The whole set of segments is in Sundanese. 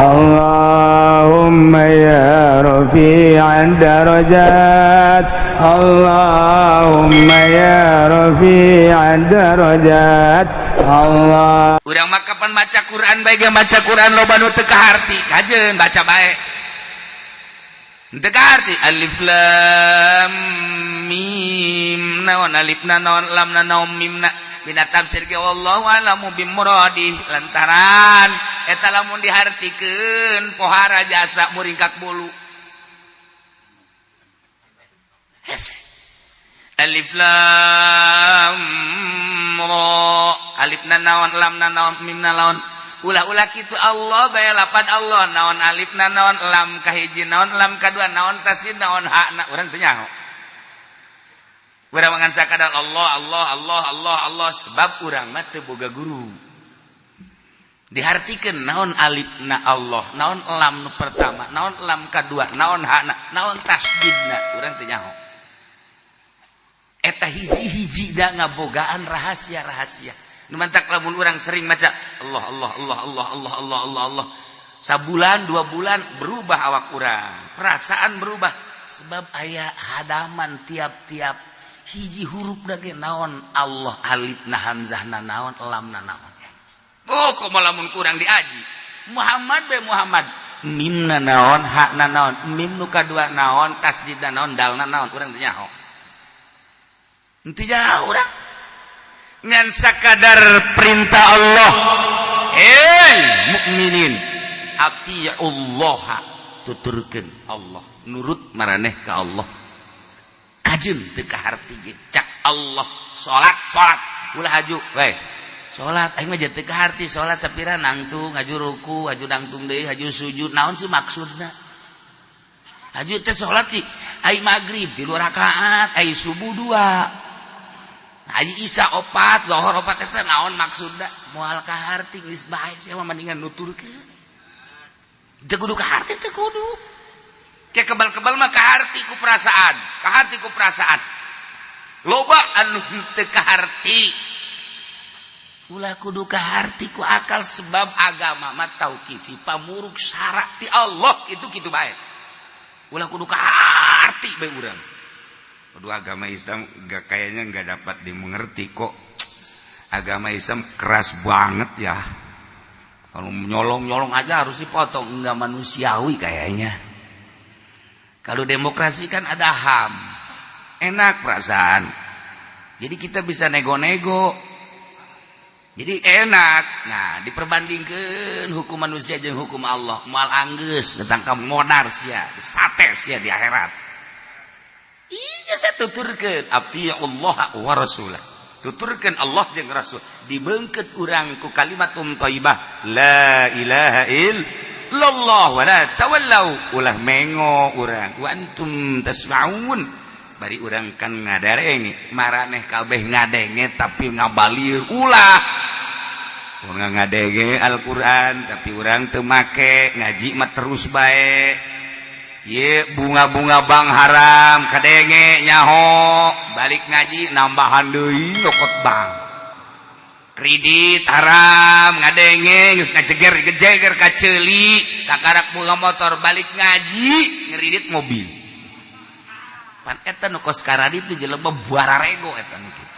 Allahumma ya rafi'ad darajat, Allahumma ya rafi'ad darajat, Allah. Urang mah kapan maca Quran bae ge, maca Quran loba nu teu kaharti. Kajeun baca bae teu kaharti. Alif lam mim, naon alifna, naon lamna, naon mimna? Dina tafsir ge wallahu alamu bimuradi, lantaran eta lamun dihartikeun pohara jasa muringkak bulu. Hese. Alif lam ra, alifna naon, lamna naon, mimna naon? Ulah-ulah kitu. Allah bae lapan Allah, naon alifna, naon lam kahiji, naon lam kadua, naon tasdid, naon hakna, urang teu nyaho. Urang ngan sakadar Allah, Allah, Allah, Allah, Allah, sebab urang mah teu boga guru. Dihartikeun naon alifna Allah, naon lam nu pertama, naon lam kadua, naon hakna, naon tasdidna, urang teu nyaho. Eta hiji-hiji da ngabogaan rahasia-rahasia. Nu mantak lamun urang sering maca Allah, Allah, Allah, Allah, Allah, Allah, Allah, Allah, sabulan 2 bulan berubah awak urang, perasaan berubah, sebab aya hadaman tiap-tiap hiji huruf ge, naon Allah, alifna, hamzahna naon, lamna naon. Oh, komo lamun kurang diaji Muhammad be Muhammad, mimna naon, hakna naon, mim nu kadua naon, tasdidna naon, dalna naon, urang teu nyaho. Henteu jauh urang ngan sakadar perintah Allah. Hey mukminin, atiullaha, tuturkeun Allah, nurut maraneh ka Allah. Kajeun teu kaharti ge, cak Allah salat, salat ulah haju we salat. Aing mah teu kaharti salat sapira nangtung, haju ruku, haju nangtung deui, haju sujud, naon sih maksudna? Haju teh salat sih, ai maghrib 3 rakaat, ai subuh dua, ai isya opat, lohor opat, eta naon maksudna? Moal kaharti. Geus bae sia mah, mendingan nuturkeun. Teu kudu kaharti, teu kudu. Kayak kebal-kebal mah kaharti ku perasaan, kaharti ku perasaan. Loba anu teu kaharti. Ulah kudu kaharti ku akal, sebab agama mah tauqifi, pamuruk syarat ti Allah itu kitu bae. Ulah kudu kaharti bae urang. Aduh, agama Islam gak, kayaknya nggak dapat dimengerti kok. Agama Islam keras banget ya. Kalau nyolong-nyolong aja harus dipotong, nggak manusiawi kayaknya. Kalau demokrasi kan ada HAM, enak perasaan. Jadi kita bisa nego-nego. Jadi enak. Nah, diperbandingkan hukum manusia jeung hukum Allah, moal anggeus ditangkap modar sia, disate sia di akhirat. Iya, saya tuturkeun Allah wa rasulah. Tuturkeun Allah jeung Rasul. Dibengket urang ku kalimatun thayyibah, la ilaha illallah. Wala tawallau, ulah mengo urang, wa antum tasma'un, bari urang kan ngadarenge, maraneh kabeh ngadenge tapi ngabalir. Ulah urang ngadenge Al-Qur'an tapi urang teu make, ngaji mah terus bae. Ye, bunga-bunga bank haram kadenge nyaho, balik ngaji nambahan deui nyokot bank. Kredit haram ngadenge, geus ngajeger gejeger ka ceuli, kakarak bunga motor, balik ngaji ngeridit mobil. Pan eta nu kos karadi itu jelema buararego eta nu kitu.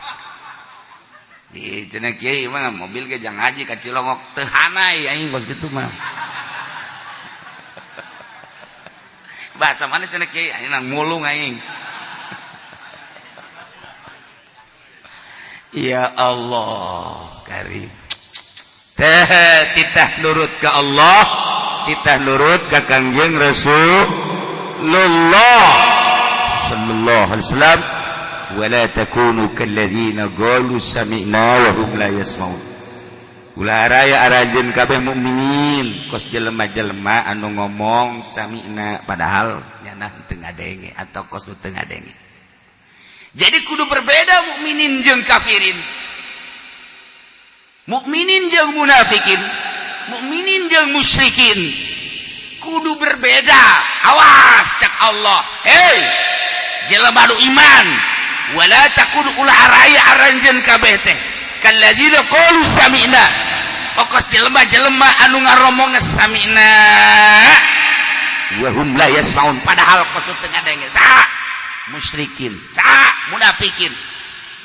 Di cenah kiai mah mobil ge jang ngaji ka Cilongok, teu hanai aing kos kitu mah. Bahasa mana cenah kiai aing nang mulung aing. Ya Allah karim, teh titah nurut ke Allah, titah nurut ke Kangjeng Rasulullah sallallahu alaihi wasallam. Wala takunu kalladzina qalu sami'na wa hum la yasma'un. Ulah raya aranjeun kabeh mukminin kos jelema-jelema anu ngomong sami'na padahal nyana teu ngadenge atau kos teu ngadenge. Jadi kudu berbeda mukminin jeung kafirin, mukminin jeung munafikin, mukminin jeung musyrikin, kudu berbeda. Awas, cak Allah, hei jelema nu iman, wala takunu, ulah araya aranjeun kabeh teh kalladzina qalu sami'na. Pokos jelema-jelema anu ngaromongna sami'na wa hum la yasmaun, padahal kos teu ngadenge. Saha? Musyrikin. Saha? Munafikin.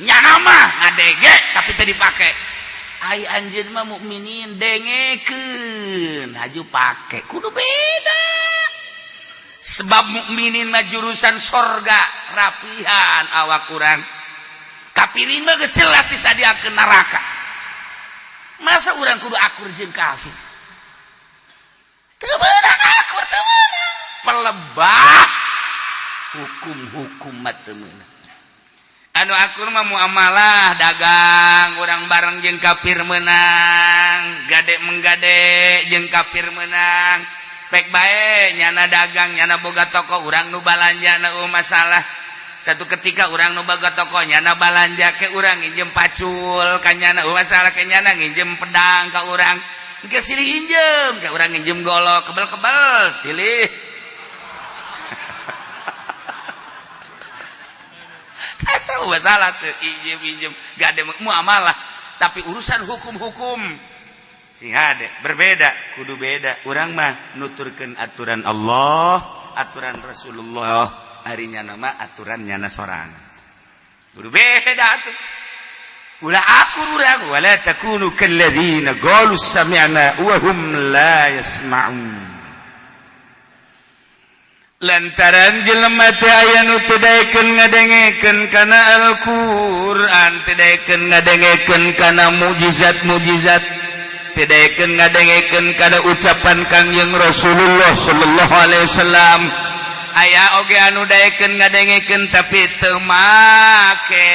Nyana mah ngadenge tapi teu dipake. Ai anjeun mah mukminin, dengekeun haju pake, kudu beda. Sebab mukminin mah jurusan sorga, rapihan awak kurang. Kafirin mah geus jelas disadiakeun neraka. Masa urang kudu akur jeung kafir? Teu meunang akur, teu meunang. Pelebah hukum-hukum mah teu meunang. Anu akur mah muamalah dagang urang bareng jeung kafir menang, gade menggade jeung kafir menang. Pek bae nyana dagang, nyana boga toko, urang nu balanja na masalah. Satu ketika urang nu boga toko, nyana balanja ke urang, nginjem pacul ka nyana masalah, ke nyana nginjem pedang ka urang. Engke silih injem ke urang, nginjem golok, kebel-kebel silih. Tahu masalah tuh injem-injem gak ada muamalah, tapi urusan hukum-hukum sing hade berbeda, kudu beda. Urang mah nuturkeun aturan Allah, aturan Rasulullah, harinya nama aturan nyana sorang, kudu beda tuh. Ulah akur urang, wala takunu kalladzina qalu sami'na wa hum la yasma'un. Lantaran jelema teh aya nu teu daekeun ngadengekeun kana Al-Qur'an, teu daekeun ngadengekeun kana mukjizat-mukjizat, teu daekeun ngadengekeun kana ucapan Kangjeng Rasulullah sallallahu alaihi wasallam. Aya oge anu daekeun ngadengekeun tapi teu make,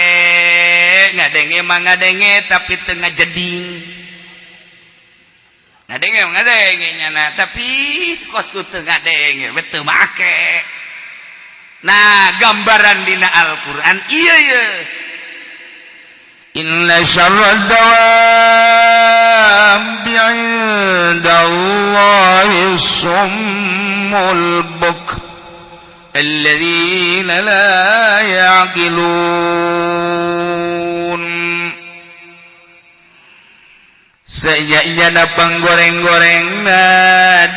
ngadenge mah ngadenge tapi teu ngajeding. Ngadenge ngadenge nyana tapi kos teu ngadenge teu make. Nah, gambaran dina Al-Qur'an ieu ye. Inna syarrad dawabi 'indallahi summul buk alladzina la ya'qilun. Sejana panggoreng-goreng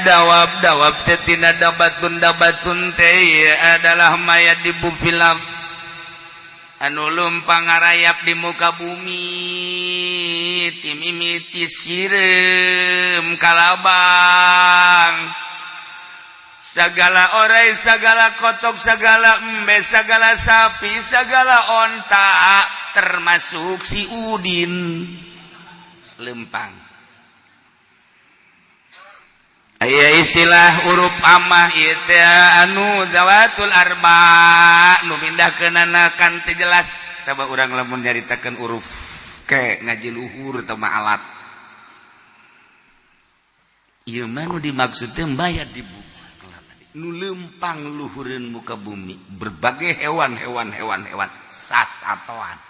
dawab-dawab tetina dabatun dabatun teh adalah mayat di bufilaf anu lumpang ngarayap di muka bumi, timimiti sireum kalabang, segala orai, segala kotok, segala embe, segala sapi, segala onta, termasuk si Udin lempang. Aya istilah huruf amah ieu teh anu zawatul arba nu mindahkeunana kan teu jelas. Coba urang lamun nyaritakeun huruf ke ngaji luhur teu mah alat. Ieu mah nu dimaksud teh mayat di nu lempang luhureun muka bumi, berbagai hewan-hewan hewan-hewan sasatoan.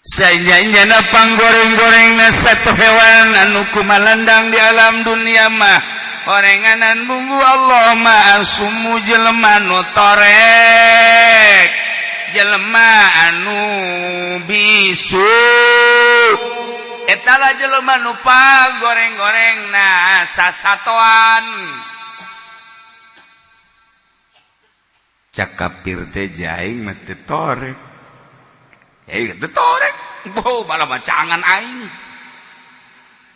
Sajana panggoreng-goreng satu hewan anu kumalandang di alam dunia mah orenganan bumbu Allah mah sumu jelema nu torek, jelema anu bisu, etala jelema nu panggoreng-goreng na sasatoan. Cak kafir teh jaing mah teu torek. Itu torek, boh malah macangan aing.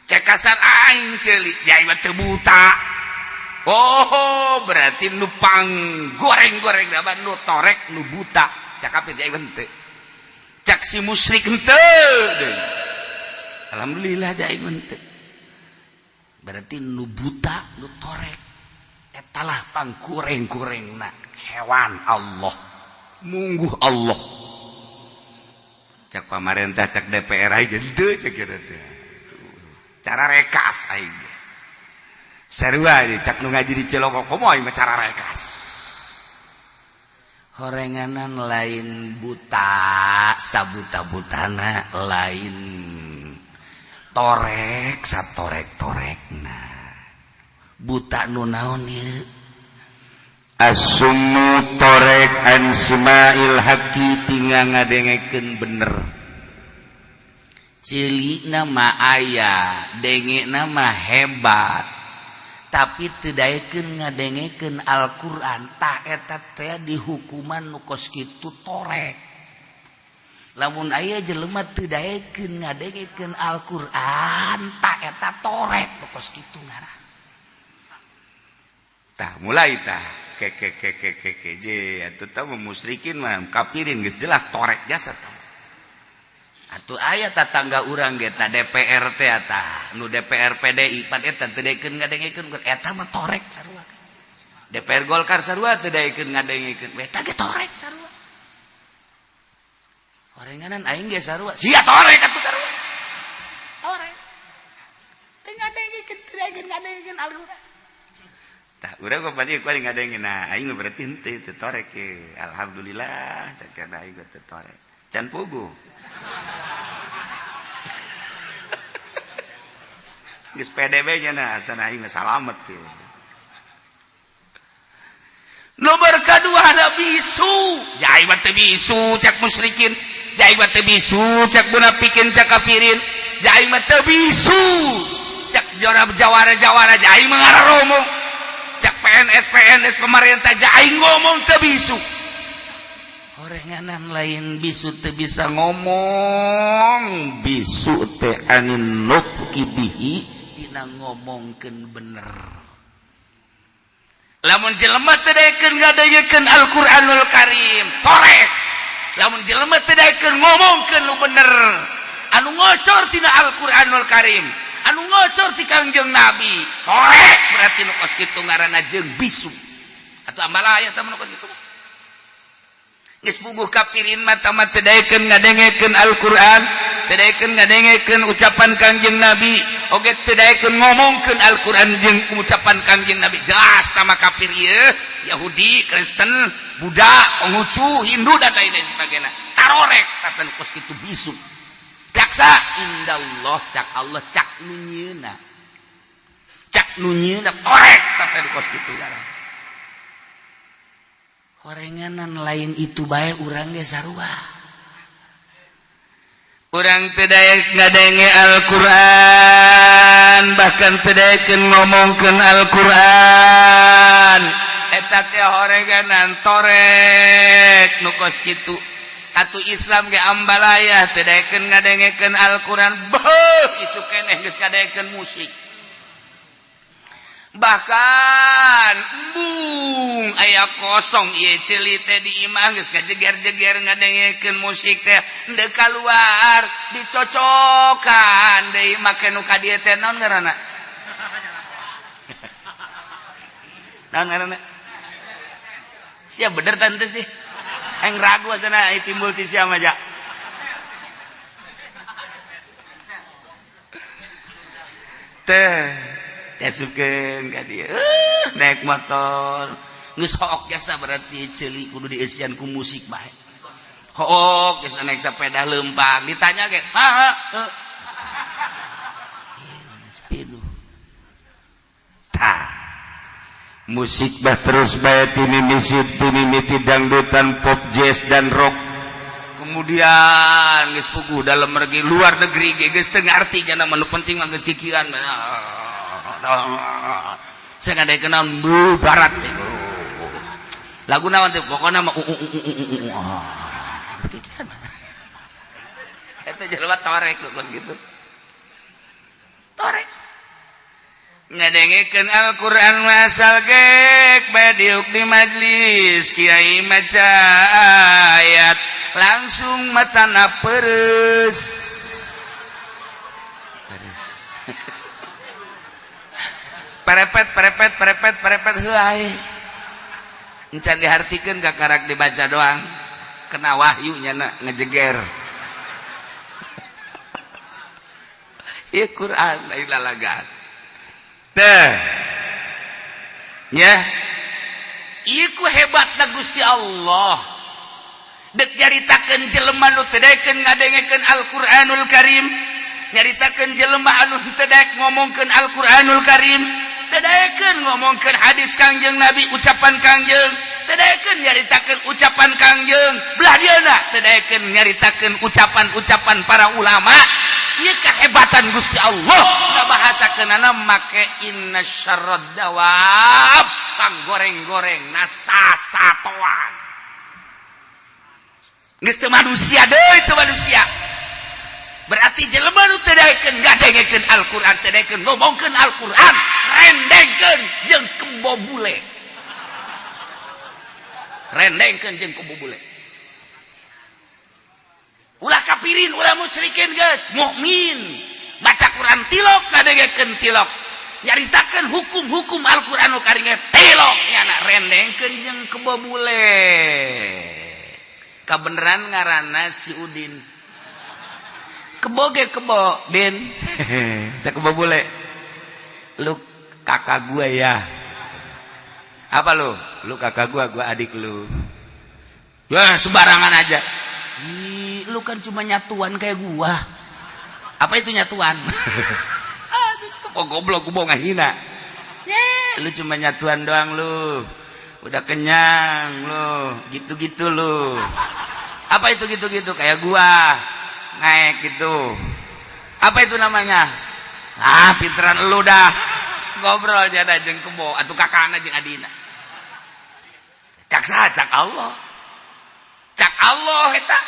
Cek kasar aing ceuli, jai mah teu buta. Oh, berarti nu pang goreng-goreng da nu torek nu buta. Cak kafir jai mah henteu. Cak si musyrik henteu deui. Alhamdulillah jai mah henteu. Berarti nu buta nu torek. Etalah pang goreng-gorengna hewan Allah. Mungguh Allah. Cak pamarentah, cak DPR aja henteu cek kieu teh. Cara rekas aing. Sarua cak nu ngaji di Cilongok komo aing mah cara rekas. Horenganan lain buta sabuta-butana, lain torek satorek-torekna. Buta nu naon ieu? Asumu torek an simail haqi tinggal ngadengekeun bener. Ceuli nama aya, denge nama hebat, tapi teu daekeun ngadengekeun Al-Qur'an. Tah, eta teh dihukuman nu kos kitu, torek. Lamun aya jelema teu daekeun ngadengekeun Al-Qur'an, tah eta torek nu kos kitu ngaran. Tah, mulai tah ke ke ke ke ke ke je atuh tah, musyrikin mah, kafirin geus jelas torek jasa tah. Atuh aya tatangga urang ge ta, DPR teh tah, nu DPR PDI pan eta teu daekeun ngadengekeun, eta mah torek sarua. DPR Golkar sarua teu daekeun ngadengekeun, eta ge torek sarua. Orenganan aing ge sarua sia torek atuh, sarua torek, teu ngadengekeun, teu daekeun ngadengekeun Al-Qur'an. Tah, urang kok padi kuari ngadengin, nah aing berarti henteu teu torek ye. Alhamdulillah, sakana aing teu torek. Can puguh. Geus PDB nya, nah asana aing mah salamet ye. Nomor kedua ada bisu. Ya aing mah teu bisu cak musyrikin. Ya aing mah teu bisu cak munafikin, cak kafirin. Ya aing mah teu bisu cak jawara jawara jawara. Ya aing mah ngararomo cak PNS PNS pemerintah. Ja aing ngomong teu bisu. Orenganan lain bisu teu bisa ngomong, bisu teh anin nutqi bihi, dina ngomongkeun bener. Lamun jelema teu daekeun ngadengekeun Al-Qur'anul Karim, torek. Lamun jelema teu daekeun ngomongkeun nu bener, anu ngocor tina Al-Qur'anul Karim, anu ngocor ti Kangjeng Nabi, torek berarti nu kos kitu ngaranna jeung bisu atau ambalaya tah nu kos kitu. Geus puguh kafirin mata mah teu daekeun ngadengekeun Al-Qur'an, teu daekeun ngadengekeun ucapan Kangjeng Nabi, oge teu daekeun ngomongkeun Al-Qur'an jeung ucapan Kangjeng Nabi. Jelas sama kafir ieu, Yahudi, Kristen, Buddha, Konghucu, Hindu, dan lain-lain sebagainya, tarorek tapi kos kitu bisu. Caksa indallah, cak Allah, cak nu nyieuna, cak nu nyieuna torek tapi kos kitu ngaran. Horenganan lain itu bae, urang ge sarua. Urang teu daek ngadenge Al-Qur'an, bahkan teu daekeun ngomongkeun Al-Qur'an, eta teh horenganan torek nu kos kitu. Atuh Islam ge ambalaya, teu daekeun ngadengekeun Al-Qur'an, beuh, isuk keneh geus ngadengekeun musik. Bahkan embung aya kosong ieu ceuli teh di imah geus ngajeger-jeger ngadengekeun musik teh, henteu kaluar, dicocokan deui make nu ka dieu teh. Naon ngaranna, naon ngaranna? Sia bener tante sih, aing ragu asana timbul ti sia mah ja teh. Diasupkeun ka dieu, naik motor geus hook jasa, berarti ceuli kudu dieusian ku musik bae. Hook geus naik sepeda lempang, ditanya ge ha ha. Piduh tah, musik bah terus bae tinimisi tinimiti dangdutan, pop, jazz, dan rock. Kemudian geus puguh dalam negeri, luar negeri ge geus teu ngarti nya, nu penting mah geus kikian. Saya nggak kenal barat lagu naon teh, pokoknya mah kikian eta jelema torek kos gitu, torek. Ngadengekeun Al-Qur'an asal gek bae, diuk di majlis, kiai maca ayat, langsung matana peres peres, perepet perepet perepet perepet, heuay encan dihartikeun, karak dibaca doang, kena wahyu nya ngejeger. Ieu Quran lain lalagan teh ya. Ieu hebatna Gusti Allah, dek nyaritakeun jelema nu teu daekeun ngadengekeun Al-Qur'anul Karim, nyaritakeun jelema anu teu daek ngomongkeun Al-Qur'anul Karim, teu daekeun ngomongkeun hadis Kangjeng Nabi, ucapan Kangjeng, teu daekeun nyaritakeun ucapan Kangjeng, belah dieuna teu daekeun nyaritakeun ucapan-ucapan para ulama. Ieu kehebatan Gusti Allah ngabahasakeunana make inna syarrad dawab panggoreng-goreng nasasatoan. Geus teu manusia deui, teu manusia. Berarti jelema nu teu daekeun ngadengekeun Al-Qur'an, teu daekeun ngomongkeun Al-Qur'an, rendengkeun jeung kebo bule. Rendengkeun jeung kebo bule. Ulah kafirin, ulah musyrikin, geus mukmin. Baca Quran tilok, ngadengekeun tilok. Nyaritakeun hukum-hukum Al-Qur'an nu karinge tilok, nyana rendengkeun jeung kebo bule. Kabeneran ngaranna si Udin. Kebo ge kebo, Din. Cek kebo bule. Lu kakak gua ya. Apa lu? Lu kakak gua, gua adik lu. Ya sembarangan aja. Ih, lu kan cuma nyatuan kayak gua. Apa itu nyatuan? Ah, terus kok goblok, gua mau ngahina. Ya, lu cuma nyatuan doang lu. Udah kenyang lu, gitu-gitu lu. Apa itu gitu-gitu kayak gua? Naik gitu. Apa itu namanya? Ah, pinteran lu dah. Ngobrol jada jeung kebo atuh kakana jeung adina. Cak saha? Cak Allah. Cak Allah eta.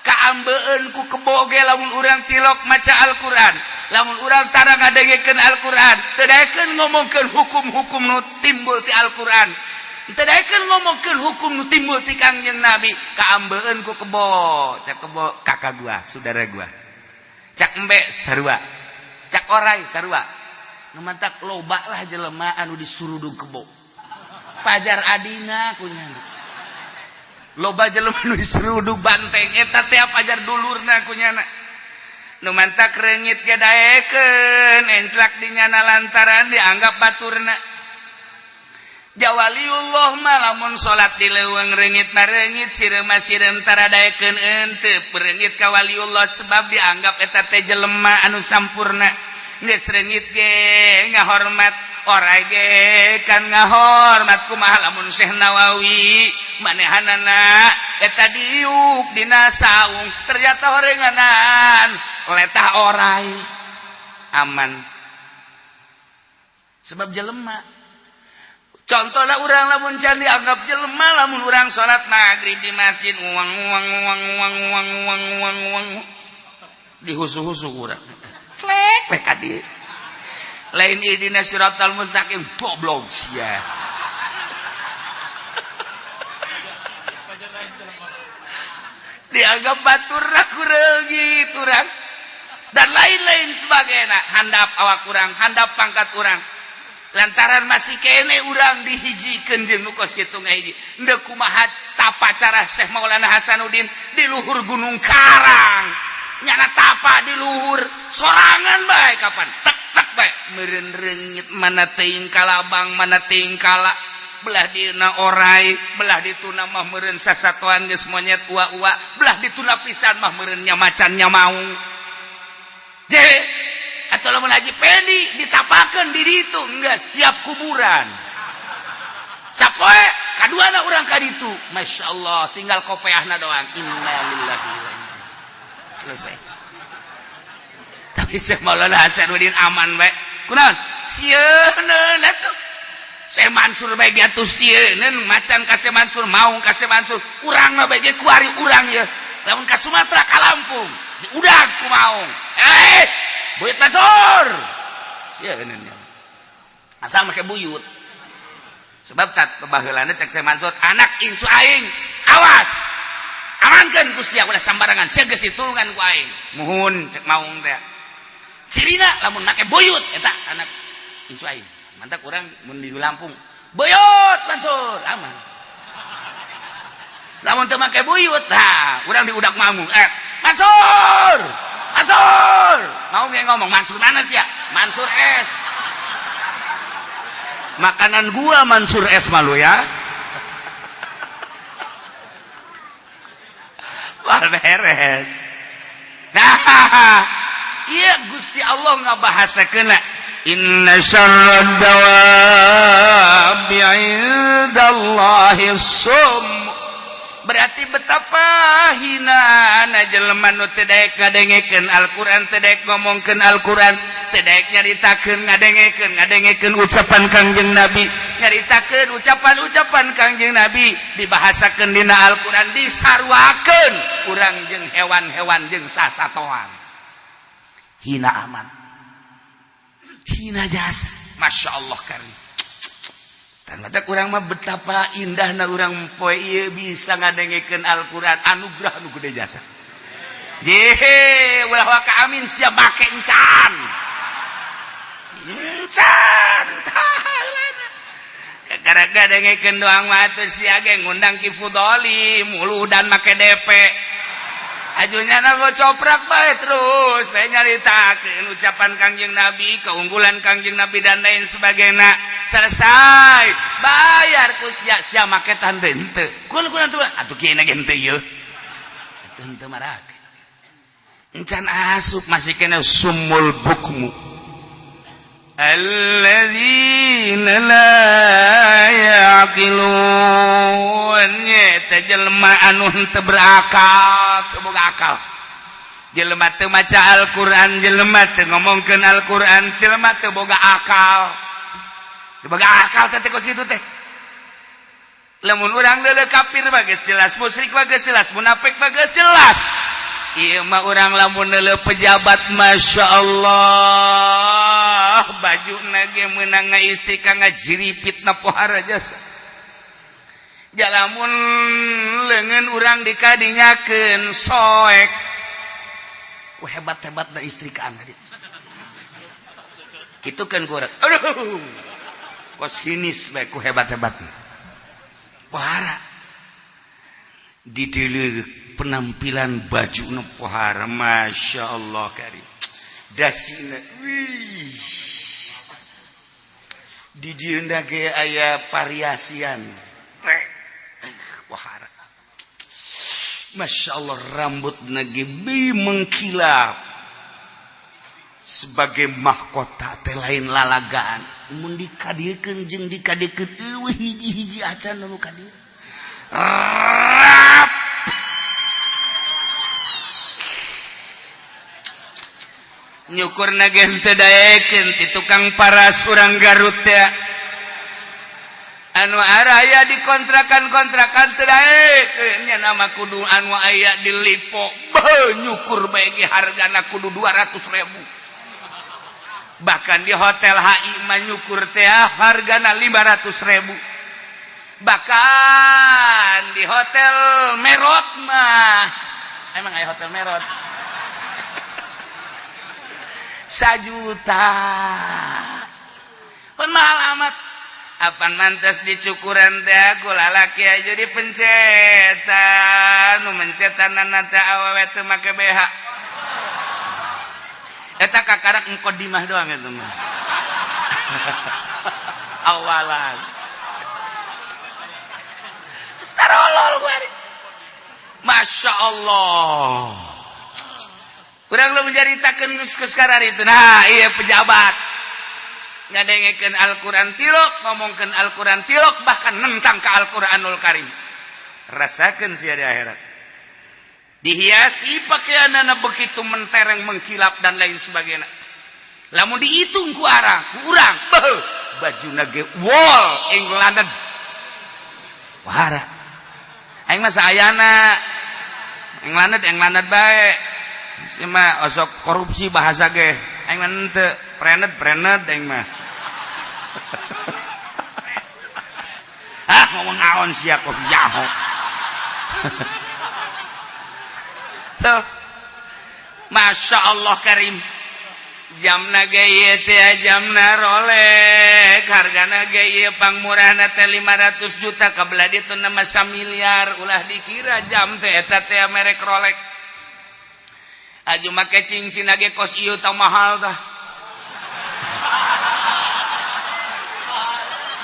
Kaambeun ku kebo ge lamun urang tilok maca Al-Qur'an. Lamun urang tara ngadengekeun Al-Qur'an, teu daekeun ngomongkeun hukum-hukum nu timbul ti Al-Qur'an. Teu daekeun ngomongkeun hukum nu timbul ti Kangjeng Nabi, kaambeun ku kebo. Cak kebo kakak gua, saudara gua. Cak embe sarua. Cak orai sarua. Nu mantak loba lah jelema anu disurudug kebo. Pajar adina kunyana. Loba jelema nu disurudug banteng eta teh pajar dulurna kunyana. Nu mantak reungit ge daekeun enclak di nyana lantaran dianggap baturna. Jawaliullah mah lamun salat di leuweung reungit mah reungit, sireum mah sireum, tara daekeun henteu reungit ka waliullah sebab dianggap eta teh jelema anu sampurna. Geus reungit ge ngahormat, orai ge kan ngahormat. Kumaha lamun Syekh Nawawi manehanana eta diuk dina saung, ternyata horenganan letah orai aman sebab jelema. Contohnya urang lamun can dianggap jelema, lamun urang salat maghrib di masjid, uang uang uang uang uang uang uang uang dihusu-husu urang flek we ka dieu, lain ihdina siratal mustaqim, goblok sia. Dianggap batur ku reungit urang dan lain-lain sebagainya, handap awak urang, handap pangkat urang, lantaran masih kene urang dihijikeun jeung nu kos kitu ngahiji. Endeu kumaha tapa cara Syekh Maulana Hasanuddin di luhur Gunung Karang, nyana tapa di luhur sorangan bae, kapan tek tek bae meureun reungit mana teuing kalabang, mana teuing kala, belah dina orai, belah dituna mah meureun sasatoan geus monyet ua-ua, belah dituna pisan mah meureun nya macan nya maung je. Atau lamun Haji Pendi ditapakeun di ditu enggak siap kuburan sapoe kaduana urang ka ditu, Masya Allah, tinggal kopeahna doang, innalillahi wa inna, selesai. Tapi Syekh Maulana Hasanuddin aman bae, kunaon sieun atuh Syekh Mansur bae ge atuh sieun macan ka Syekh Mansur, maung ka Syekh Mansur. Urang mah bae ge kuari urang ye lamun ka Sumatera, ka Lampung diudag ku maung, eh buyut Mansur, sieun asal make buyut. Sebab tat baheulana cek Syekh Mansur, anak incu aing awas, amankeun ku sia, ulah sambarangan, sia geus ditulungan ku aing. Muhun, cek maung teh, cirina lamun make buyut eta anak incu aing. Mantap, urang mun di Lampung, buyut Mansur, aman. Lamun teu make buyut, nah urang diudak maung, eh Mansur, Mansur, mau yang ngomong Mansur mana sih ya? Mansur S makanan gua, Mansur S malu ya. Wah, beres. Nah, iya Gusti Allah ngabahasakeun inna syarrad dawabi indallahi sum. Berarti betapa hina na jelema nu teu daek ngadengekeun Al-Qur'an, teu daek ngomongkeun Al-Qur'an, teu daek nyaritakeun, ngadengekeun ucapan Kangjeng Nabi, nyaritakeun ucapan-ucapan Kangjeng Nabi dibahasakeun dina Al-Qur'an, disaruakeun urang jeung hewan-hewan jeung sasatoan. Hina amat, hina jasa. Masya Allah karim. Mata kurang mah betapa indah na urang poe ieu bisa ngadengekeun Al-Qur'an, anugerah nu gede jasa. Jehe, ulah waka amin sia make encan. Encan. Gara-gara dengekeun doang mah atuh sia ge ngundang Ki Fudoli mulu dan make DP. Ajunya na coprak bae terus bae nyaritakeun ucapan Kangjeng Nabi, keunggulan Kangjeng Nabi dan lain sebagainya. Selesai, bayar ku sia, sia make tanda henteu. Kul kul atuh atuh kieu ge henteu ieu. Atuh henteu marake. Encan asup masih kena sumul bukmu. Alladzina la ya'qilun, nyeta jelema anu henteu berakal, teu boga akal. Jelema teu maca Al-Qur'an, jelema teu ngomongkeun Al-Qur'an, jelema teu boga akal. Teu boga akal teh kos kitu teh. Lamun urang leuleuk kafir mah geus jelas, musyrik mah geus jelas, munafik mah geus jelas. Ieu mah urang lamun leuleuk pejabat, Masya Allah, baju ge meunang ngaistika ngajiripit na pohara jasa. Jalamun leungeun urang dikadinyakeun soek. Wah, hebat-hebat da istrikaan tadi. Kitu kan ku urang. Aduh. Kos hinis bae ku hebat-hebat. Pohara. Dideuleu penampilan baju nu pohara, Masya Allah karim, dasina wih, di dieu ge aya variasian teh pohara, Masya Allah, rambut ge mengkilap sebagai mahkota teh lain lalagaan. Mun dikadiekeun jeung dikadiekeun eueuh hiji-hiji acan nu kadieu. Rap nyukur ge teu daekeun ti tukang paras urang Garut teh anu araya di kontrakan-kontrakan teu daekeun nya nama kudu anu aya di Lipo. Beuh, nyukur bae ge hargana kudu 200.000, bahkan di hotel HI mah nyukur teh hargana 500.000, bahkan di hotel Merot mah, emang aya hotel Merot, 1 juta. Pun mahal amat. Apan mantas dicukuran teh aku lalaki aja dipencetan, nu mencetan teh awewe teu make BH. Eta kakarak mukadimah doang eta mah, awalan. Starolol gue. Masya Allah. Kurang lu menceritakan sekarang itu. Nah, iya pejabat ngadengekeun Al-Qur'an tilok, ngomongkeun Al-Qur'an tilok, bahkan nentang ke Al-Qur'anul Karim. Rasakeun sia di akhirat. Dihiasi pakaianana begitu mentereng, mengkilap dan lain sebagainya. Lamun dihitung ku arang, ku urang, beuh, bajuna ge wol England. Wahara. Aing mah saayana England England bae. Si mah osok korupsi bahasa ge. Aing mah henteu, prenet prenet aing mah. Ah, ngomong naon sia kok jaho. Tuh. Masya Allah Karim. Jamna ge ieu teh jamna Rolex, hargana ge ieu pangmurahna teh 500 juta, kabelah ditu nama samiliar. Ulah dikira jam teh eta teh merek Rolex. Aju make cincin ge kos ieu tah mahal tah.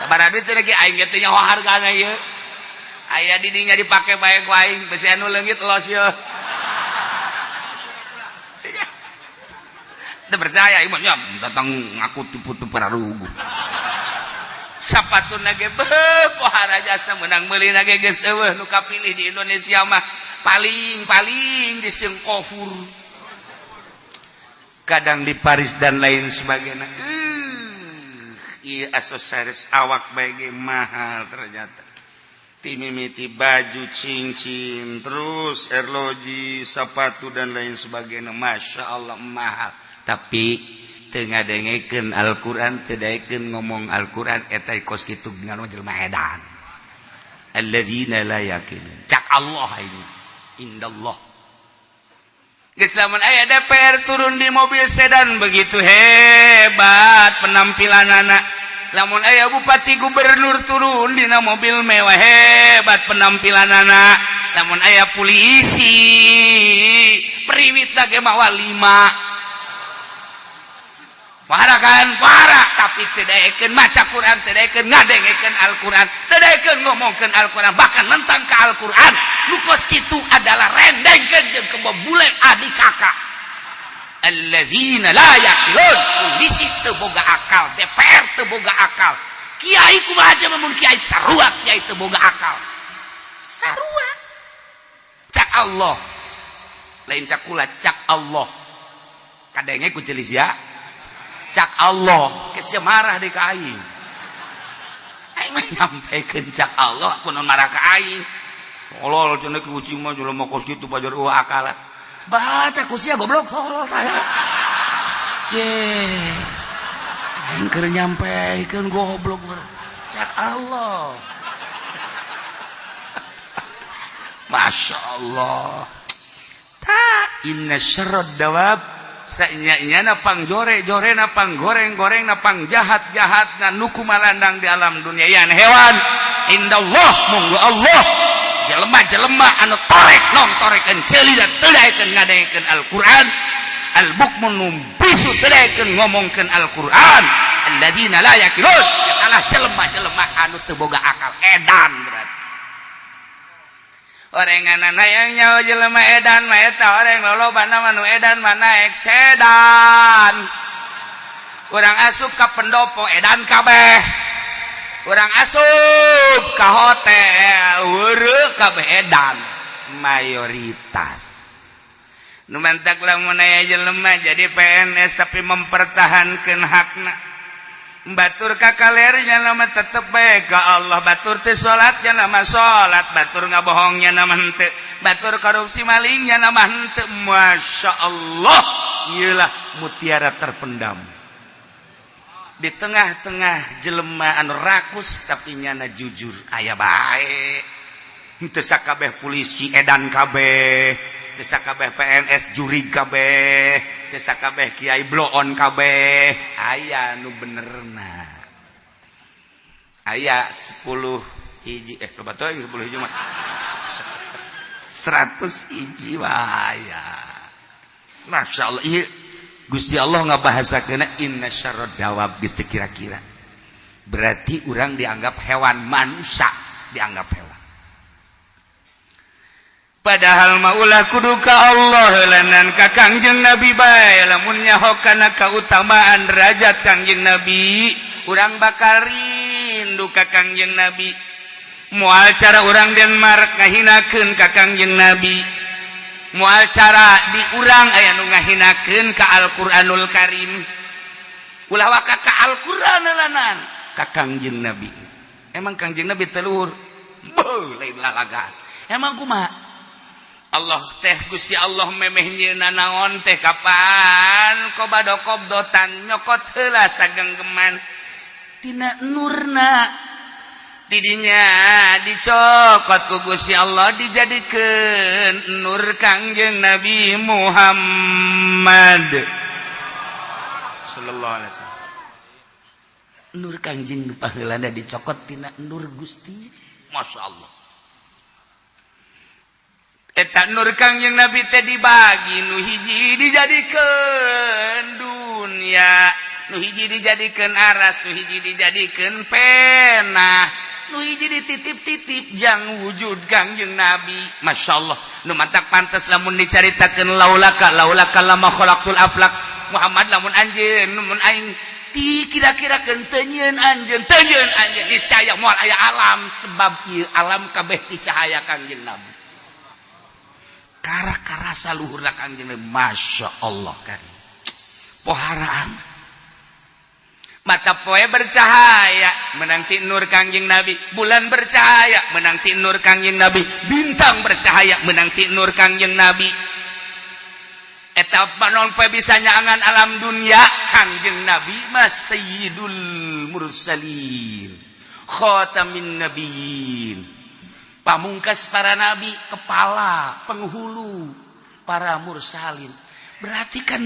Sabaraha duit teh ge aing ge teu nyaho hargana ieu. Aya di dinya dipake bae ku aing, besi anu leungit los ieu. Teu percaya ieu mah datang ngaku tipu-tipu rarugu. Sapatuna ge beuh pohara jasa, menang meuli ge geus eueuh nu kapilih di Indonesia mah, paling paling di Singapura, kadang di Paris dan lain sebagainya. Iya, aksesoris awak bae mahal ternyata, timimiti baju, cincin, terus erloji, sepatu, dan lain sebagainya. Masya Allah, mahal, tapi teu ngadengekeun Al-Qur'an, teu daekeun ngomong Al-Qur'an. Eta kos kitu dengan jelema edan, alladzina la yaqilun, cak Allah ini indallah. Geus, lamun aya DPR turun di mobil sedan, begitu hebat penampilan anak. Lamun aya bupati, gubernur turun dina mobil mewah, hebat penampilan anak. Lamun aya polisi priwit ge mawa lima. Para kan para, tapi teu daekeun maca Quran, teu daekeun ngadengekeun Al-Quran, teu daekeun ngomongkeun Al-Quran, bahkan nentang ke Al-Quran. Nu kos kitu adalah rendengkeun jeung kebule adik kakak. Alladzina la yaqilun. Polisi teu boga akal, DPR teu boga akal, kiai kumaha aja, mun kiai sarua, kiai teu boga akal sarua. Cak Allah, lain cak kula, cak Allah. Kadenge ku celis ya, cak Allah. Kesya marah di ka aing, aing mah nyampaikeun cak Allah, kunaon marah ka aing? Tolol cenah, ki ucing mah jelema kos kitu pajar eueuh akalan. Baca ku sia, goblok, tolol tah. Ceh, aing keur nyampaikeun, goblok. Cak Allah. Masya Allah. Ta inna syarrad dawab, sanya pang jore-jore na, pang goreng-goreng na, pang jahat-jahat na nuku malandang di alam dunia yan hewan, indallah, munggu Allah, jelema-jelema anu torek nong torekeun ceuli dan teu daekeun ngadengekeun Al-Qur'an, al-bukmun nu bisu, teu daekeun ngomongkeun Al-Qur'an. Alladzina la yaqilun adalah jelema-jelema anu teu boga akal, edan. Berarti orengan hayang nyawa jelema edan mah eta oreng lolobana mah nu edan mah naek sedan. Urang asup ka pendopo, edan kabeh. Urang asup ka hotel, weureuh kabeh, edan mayoritas. Nu mantak lamun aya jelema jadi PNS tapi mempertahankan hakna, batur kakalernya nama tetep bae ka Allah, batur teu salatnya nama salat, batur ngabohongnya nama henteu, batur korupsi malingnya nama henteu. Masya Allah, iyalah mutiara terpendam di tengah-tengah jelema anu rakus tapi nyana jujur aya bae. Henteu sakabeh polisi edan kabeh, teu sakabeh PNS jurig kabeh, teu sakabeh kiai bloon kabeh. Aya nu benerna, aya 10 hiji, eh, loba teuing 10 hiji mah, 100 hiji bahaya. Masya Allah, iya Gusti Allah ngabahasakeun inna syarrad dawab, geus teu kira-kira. Berarti orang dianggap hewan, manusia dianggap hewan. Padahal maulah kudu ka Allah lanan ka Kangjeng Nabi bae. Lamun nyaho kana kautamaan derajat Kangjeng Nabi, urang bakal rindu ka Kangjeng Nabi. Moal cara urang Denmark ngahinakeun ka Kangjeng Nabi, moal cara di urang aya nu ngahinakeun ka Al-Qur'anul Karim. Ulah waka ka Al-Qur'an lanan ka Kangjeng Nabi. Emang Kangjeng Nabi teu luhur? Beuh, lain lalagan. Emang kumaha Allah teh? Gusti Allah memeh nyieunna naon teh kapan qobado qobdotan, nyokot heula sagenggeman tina nurna. Tidinya dicokot ku Gusti Allah, dijadikeun nur Kangjeng Nabi Muhammad sallallahu alaihi wasallam. Nur Kangjeng nu paheulana dicokot tina nur Gusti. Masya Allah. Eta nur Kangjeng Nabi teh dibagi, nu hiji dijadikeun dunia, nu hiji dijadikeun aras, nu hiji dijadikeun pena, nu hiji dititip-titip jang wujud Kangjeng Nabi. Masya Allah. Nu mantak pantes lamun dicaritakeun laulaka laulaka lama khalaqtul aflak. Muhammad, lamun anjeun, lamun aing Ti kira-kira teu nyieun anjeun, teu nyieun anjeun, niscaya moal aya alam, sebab ieu alam kabeh ti cahaya Kangjeng Nabi. Kara karasa luhurna Kangjeng Nabi, Masya Allah kan. Pohara amat. Mata poe bercahaya menang ti nur Kangjeng Nabi, bulan bercahaya menang ti nur Kangjeng Nabi, bintang bercahaya menang ti nur Kangjeng Nabi. Eta panon poe bisa nyaangan alam dunia. Kangjeng Nabi mah sayyidul mursalin, khatamin nabiyyin, pamungkas para nabi, kepala penghulu para mursalin. Berarti kan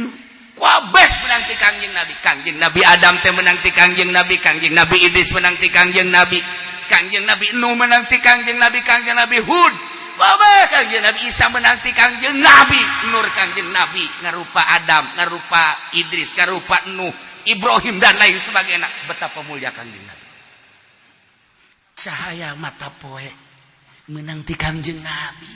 kabeh menang ti Kangjeng Nabi. Kangjeng Nabi Adam teh menang ti Kangjeng Nabi, Kangjeng Nabi Idris menang ti Kangjeng Nabi, Kangjeng Nabi Nuh menang ti Kangjeng Nabi, Kangjeng Nabi Hud kabeh, Kangjeng Nabi Isa menang ti Kangjeng Nabi. Nur Kangjeng Nabi ngarupa Adam, ngarupa Idris, ngarupa Nuh, Ibrahim, dan lain sebagainya. Betapa mulia Kangjeng Nabi. Cahaya mata poe menang ti Kangjeng Nabi,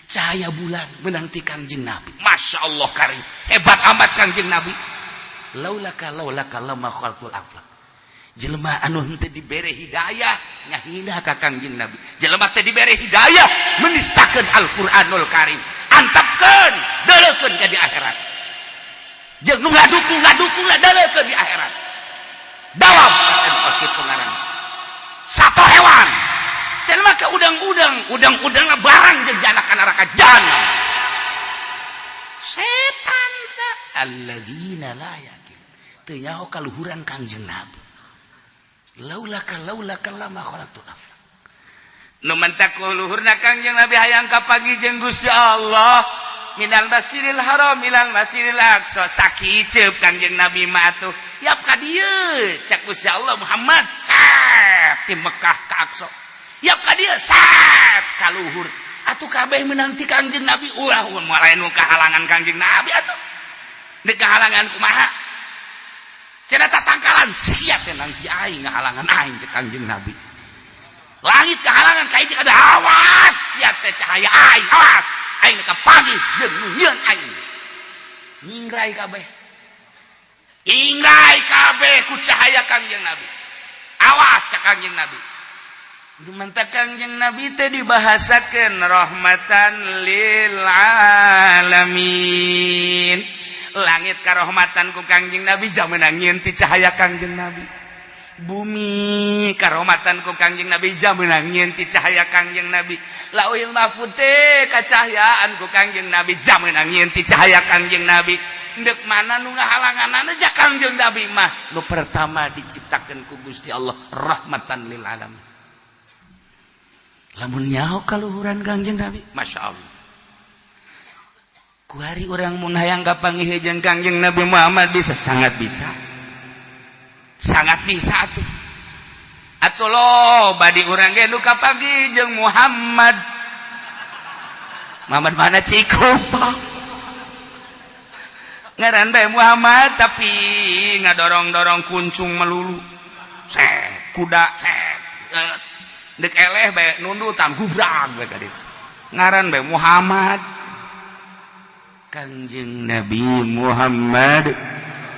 cahaya bulan menang ti Kangjeng Nabi. Masya Allah karim, hebat amat Kangjeng Nabi. Laulaka laulaka lama khalqul aflak. Jelema anu henteu dibere hidayah ngahina ka Kangjeng Nabi. Jelema teh dibere hidayah menistakeun Al-Qur'anul Karim, antapkeun, deuleukeun ka di akhirat. Jeung nu ngadukung ngadukung lah, deuleukeun di akhirat. Dawam anu kitu ngaran satu hewan. Jelema ke udang-udang, udang-udang lah barang jeung jana ka neraka jahanam. Setan teh alladzina la yaqil, teu nyaho kaluhuran Kangjeng Nabi. Laulaka laulaka lama khalaqtul aflak. Nu mentak luhurna Kangjeng Nabi, hayang kapanggih jeung Gusti Allah, minal Masjidil Haram ilal Masjidil Aqsa, sakiceup Kangjeng Nabi mah atuh. Yap ka dieu, cak Gusti Allah, Muhammad sep ti Mekah ka Aqsa. Yap ka dieu, sep ka luhur atuh. Kabeh menang ti Kangjeng Nabi. Ulah moal nu kahalangan Kangjeng Nabi atuh. Deuk kahalangan kumaha? Cenah tatangkalan siap ya nanti aing ngahalangan aing, cek Kangjeng Nabi. Langit kehalangan ka hiji, ada awas siap teh cahaya aing, awas aing kapanggih jeung nu nyieun aing. Nyingrai kabeh. Ingrai kabeh ku cahaya Kangjeng Nabi. Awas, cak Kangjeng Nabi. Dumantak Kangjeng Nabi teh dibahasakeun rahmatan lil alamin. Langit karohmatan ku Kangjeng Nabi, jam nyieun ti cahaya Kangjeng Nabi. Bumi karohmatan ku Kangjeng Nabi, jam nyieun ti cahaya Kangjeng Nabi. Lauhil Mahfud teh kacahayaan ku Kangjeng Nabi, jam nyieun ti cahaya Kangjeng Nabi. Ndek mana nu ngahalangan aja Kangjeng Nabi mah? Nu pertama diciptakan ku Gusti Allah, rahmatan lil alamin. Lamun nyaho kaluhuran Kangjeng Nabi, Masya Allah. Kuari urang mun hayang kapanggih jeung Kangjeng Nabi Muhammad bisa, sangat bisa, sangat bisa atuh. Atuh loba di urang ge nu kapanggih jeung Muhammad. Muhammad mana? Cikupa. Ngaran bae Muhammad, tapi ngadorong-dorong kuncung melulu. Set kuda, set dek eleh bae, nundutan gubrag bae ka ditu. Ngaran bae Muhammad. Kangjeng Nabi Muhammad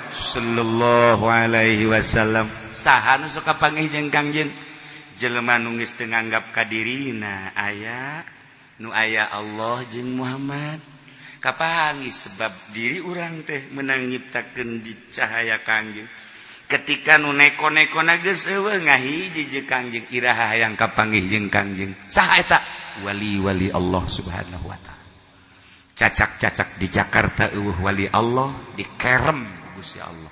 sallallahu alaihi wasallam, saha nu sok kapanggih jeung Kangjeng? Jelema nu geus teu nganggap ka dirina aya, nu aya Allah jeung Muhammad. Kapanggih, sebab diri urang teh menang nyiptakeun di cahaya Kangjeng. Ketika nu neko-neko geus eueuh, ngahiji jeung Kangjeng, iraha hayang kapanggih jeung Kangjeng? Saha eta? Wali-wali Allah Subhanahu wa Ta'ala. Cacak-cacak di Jakarta eueuh wali Allah, dikerem Gusti Allah.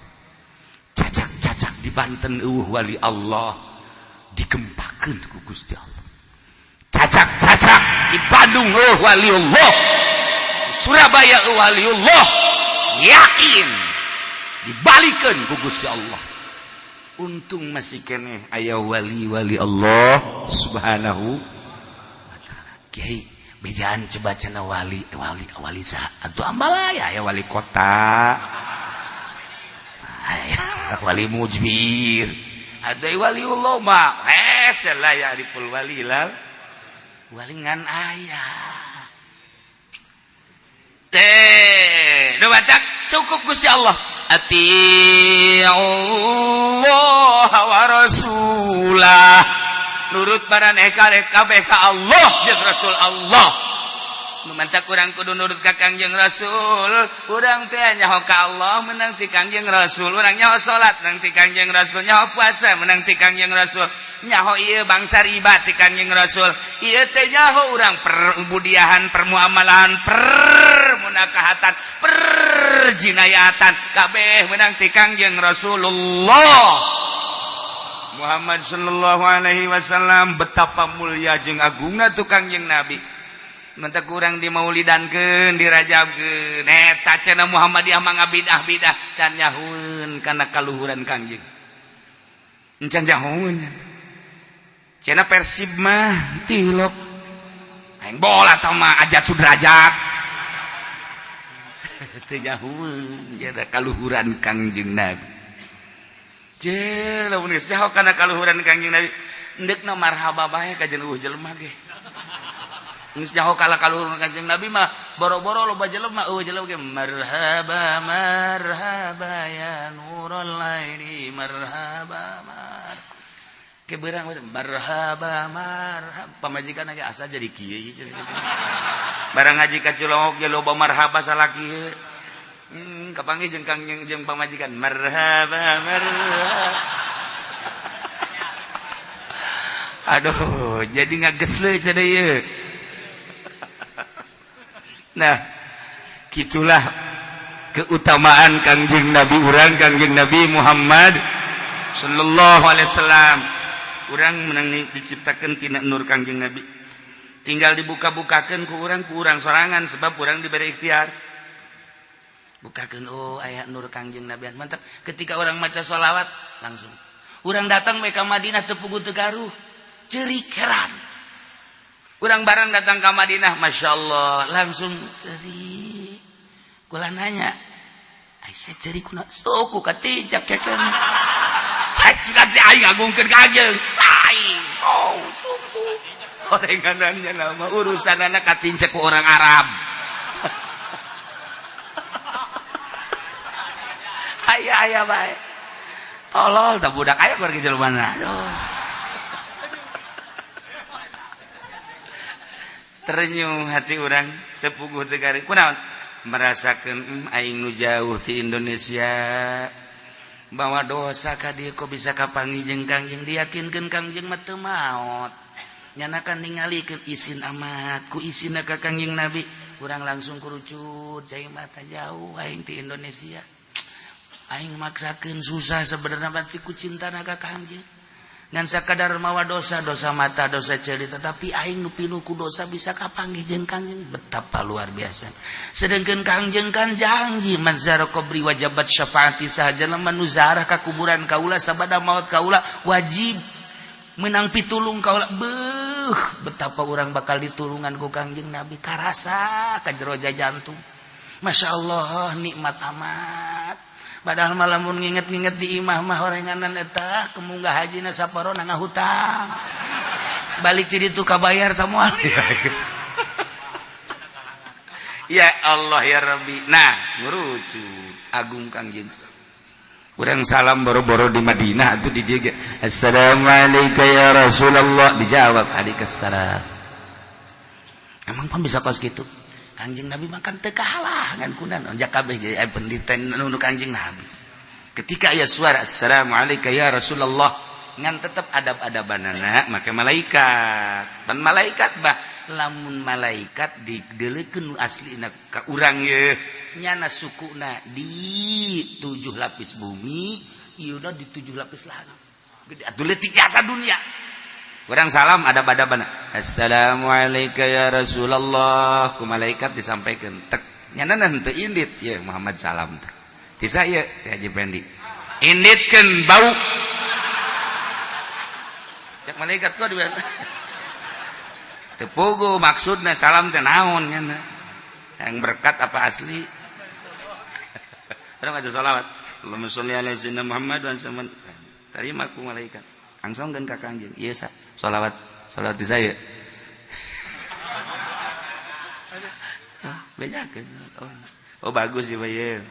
Cacak-cacak di Banten eueuh wali Allah, digempakeun ku Gusti Allah. Cacak-cacak di Bandung eueuh wali Allah, di Surabaya eueuh wali Allah, yakin dibalikeun ku Gusti Allah. Untung masih keneh aya wali-wali Allah Subhanahu wa Ta'ala. Kiai, bejaan coba cenah wali wali wali saha atuh? Ambalaya aya wali kota. Aya wali mujbir atau waliullah mah eh la ya'riful wali lal wali ngan aya. Teh nu batak. Cukup Gusti Allah. Atiullah wa rasulah. Nurut maraneh kabeh ka Allah jeung Rasul Allah. Nu mantak urang kudu nurut ka Kangjeng Rasul. Urang teh nyaho ka Allah menang ti Kangjeng Rasul. Urang nyaho salat menang ti Kangjeng Rasul, nyaho puasa menang ti Kangjeng Rasul. Nyaho ieu bangsa riba ti Kangjeng Rasul. Ieu teh nyaho urang perbudiahan, permuamalahan, permunakahatan, perjinayatan kabeh menang ti Kangjeng Rasulullah Muhammad sallallahu alaihi wasallam. Betapa mulia jeung agungna tuh Kangjeng Nabi. Mantak kurang dimaulidankeun, dirajabkeun, eta cenah Muhammadiyah mah ngabidah-bidah. Can nyahueun kana kaluhuran Kangjeng, can nyahueun. Cenah Persib mah tilok aing bola tah mah Ajat Sudrajat. Teu nyahueun jada kaluhuran Kangjeng Nabi. Je lamun geus nyaho kana kaluhuran Kangjeng Nabi, endekna marhaba bae ka jeung jelema ge. Geus nyaho kala kaluhuran Kangjeng Nabi mah boro-boro loba jelema, eueuh jelema ge marhaba marhaba ya nurul aini marhaba mar. Ke beurang marhaba marhaba pamajikan ge asa jadi kieu ieu. Barang ngaji ka Cilongok ge loba marhaba salaki. Kapanggih jeung Kangjeng jeung pamajikan marhaba marhaba. Aduh, jadi ngagesle cenah ieu. Nah, gitulah keutamaan Kangjeng Nabi urang, Kangjeng Nabi Muhammad sallallahu alaihi wasallam. Urang menang diciptakan tina nur Kangjeng Nabi. Tinggal dibuka-bukakeun ku urang sorangan sebab urang diberi ikhtiar. Bukakeun, oh aya nur Kangjeng Nabi. Mantap. Ketika orang maca sholawat langsung. Urang datang we ka Madinah teu puguh teu garuh. Ceurik heran. Urang barang datang ke Madinah, Masya Allah, langsung ceri. Kula nanya, Aisyah ceri kuna suku katijak ya kan. Haji si aing agungkeun ka ajeung. Lain. Oh, suku. Orenganannya nama urusan anak katincak ku orang Arab. Aya aya bae. Tolol tah budak aya keur jelema. Aduh. Terenyuh hati orang tepuguh tegari kunaon merasakan aing nu jauh ti Indonesia bawa dosa ka dieu kok bisa kapanggih jeung Kangjeng, diyakinkeun Kangjeng mah teu maot, nyanakan ningalikeun isin amat ku isinna ka Kangjeng Nabi. Urang langsung kurucut cai mata, jauh aing ti Indonesia, aing maksakeun susah sebenarnya berarti ku cintana ka Kangjeng ngan sakadar mawa dosa, dosa mata, dosa ceuli, tetapi aing nu pinuh ku dosa bisa kapanggih jeung Kangjeng. Betapa luar biasa. Sedangkan Kangjeng kan janji man zara qabri wajabat syafaati, saha jelema nu zarah ka kuburan kaula sabada maut kaula wajib menang pitulung kaula. Beuh, betapa urang bakal ditulungan ku Kangjeng Nabi, karasa ka jero jantung. Masya Allah, nikmat amat. Padahal malamun nginget-nginget di imah mah orenganan eta kemunggah hajina saparona ngahutang. Balik ti ditu kabayar ta moal. Ya Allah ya Rabbi. Nah, ngurucu agung Kangjeng. Urang salam boro-boro di Madinah atuh di dieu ge. Assalamualaikum ya Rasulullah, dijawab alaikumsalam. Emang pan bisa kos kitu? Kangjeng Nabi makan teu kahalangan kunan onjak kabeh ge pendeta nu Kangjeng Nabi. Ketika aya suara assalamualaikum ya Rasulullah, ngan tetep adab-adabanana make malaikat. Pan malaikat bah lamun malaikat dideleukeun nu aslina ka urang ye nyana sukuna di 7 lapis bumi, ieu di 7 lapis langit. Gede atuh leutik jasa dunia. Orang salam ada pada-pada. Assalamualaikum ya Rasulullah. Ku malaikat disampaikan. Tek nyana henteu indit ya Muhammad salam teh. Ti saya teh Haji Pendi. Inditkeun bau. Cek malaikat kok di teu puguh maksudna salam teh naon nyana. Yang berkat apa asli? Urang baca sholawat. Allahumma sholli ala sayyidina Muhammad wa sallam. Terima ku malaikat. Langsung ka Kangjeng. Ieu sa sholawat, sholawat di saya. Bejakeun. Oh, bagus ya Pak.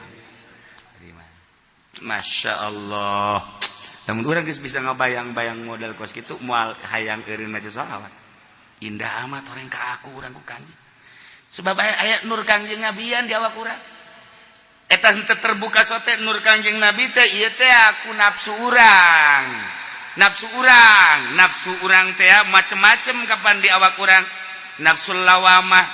Masya Allah, namun urang geus bisa ngabayang-bayang model kos kitu, moal hayang eureun maca sholawat. Indah amat orang ka aku, urang ku Kangjeng, sebab aya aya nur Kangjeng Nabian di awak urang. Eta henteu terbuka sote nur Kangjeng Nabi teh. Ieu teh aku nafsu urang, nafsu urang, nafsu urang teh macem-macem. Kapan di awak urang nafsul lawamah,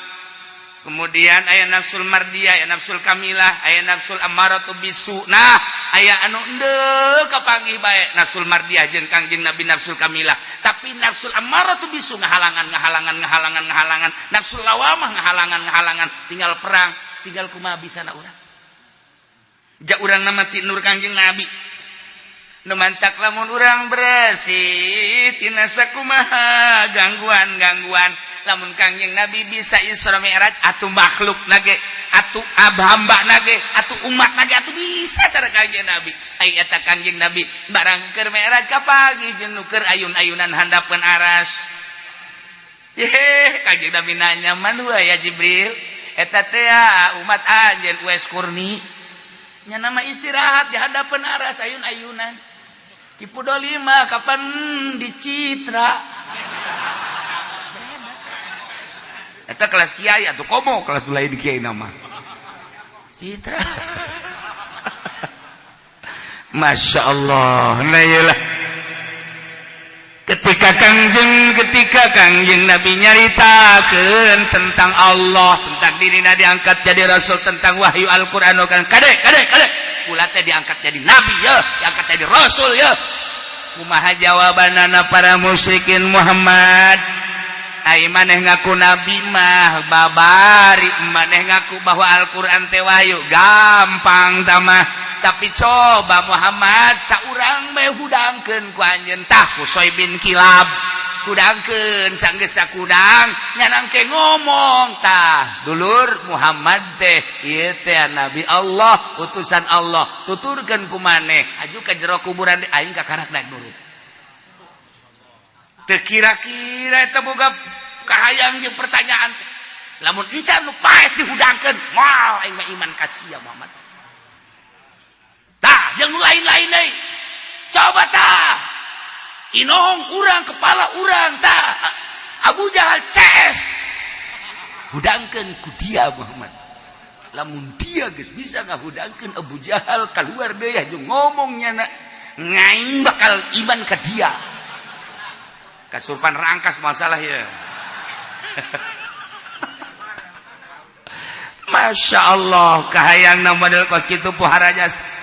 kemudian aya nafsul mardiah, aya nafsul kamilah, aya nafsul ammaratu bisu. Nah, aya anu endeu kapanggih bae nafsul mardiah jeung Kangjeng Nabi, nafsul kamilah, tapi nafsul ammaratu bisu ngahalangan, ngahalangan, ngahalangan, ngahalangan. Nafsul lawamah ngahalangan, ngahalangan. Tinggal perang, tinggal kumaha bisa na urang ja urang nama ti nur Kangjeng Nabi. Nu mantak lamun urang bersih tina sakumaha gangguan-gangguan, lamun Kangjeng Nabi bisa Isra Mi'raj, atuh makhluk nage, atuh hamba nage, atuh umat nage atuh bisa cara Kangjeng Nabi. Ai eta Kangjeng Nabi barang keur Mi'raj kapagi jeung nu keur ayun-ayunan handapeun aras. Ye, Kangjeng Nabi nanya, "Man ya Jibril?" "Eta teh umat anjeun Uwais Qurni." Nya nama istirahat di hadapan aras, ayun-ayunan. Ki Pudoli mah kapan di Citra. Eta kelas kiai atau komo kelas lain kiai nama Citra. Masya Allah. Nah, iyalah. Ketika Kangjeng Nabi nyaritakeun tentang Allah, tentang dirina diangkat jadi rasul, tentang wahyu Al-Qur'an kan, kade kade kade, kula teh diangkat jadi nabi ya, diangkat jadi rasul ya. Kumaha jawabanana para musyrikin? "Muhammad, ai maneh ngaku nabi mah babari, maneh ngaku bahwa Al-Qur'an teh wahyu gampang tamah, tapi coba Muhammad, saurang bae hudangkeun ku anjeun." Tah, Qushay bin Kilab hudangkeun. Sanggeus kudang nyanang ke ngomong, "Tah dulur, Muhammad teh ieu teh nabi Allah, utusan Allah. Tuturkeun ku maneh aju ka jero kuburan, aing kakarak naik nurut." Teu kira-kira eta boga kahayang jeung pertanyaan teh. Lamun encan nu paeh dihudangkeun, moal aing mah iman ka sia, Muhammad. Tah, jeung nu lain-lain deui. Coba tah, inong urang, kepala urang tah, Abu Jahal CS, hudangkeun ku dia, Muhammad. Lamun dia geus bisa ngahudangkeun Abu Jahal keluar deui jeung ngomongnya na ngaing bakal iman ka dia. Kasurpan rangkas masalah ya. Masya Allah, kahayang na model kos kitu pohara jasa.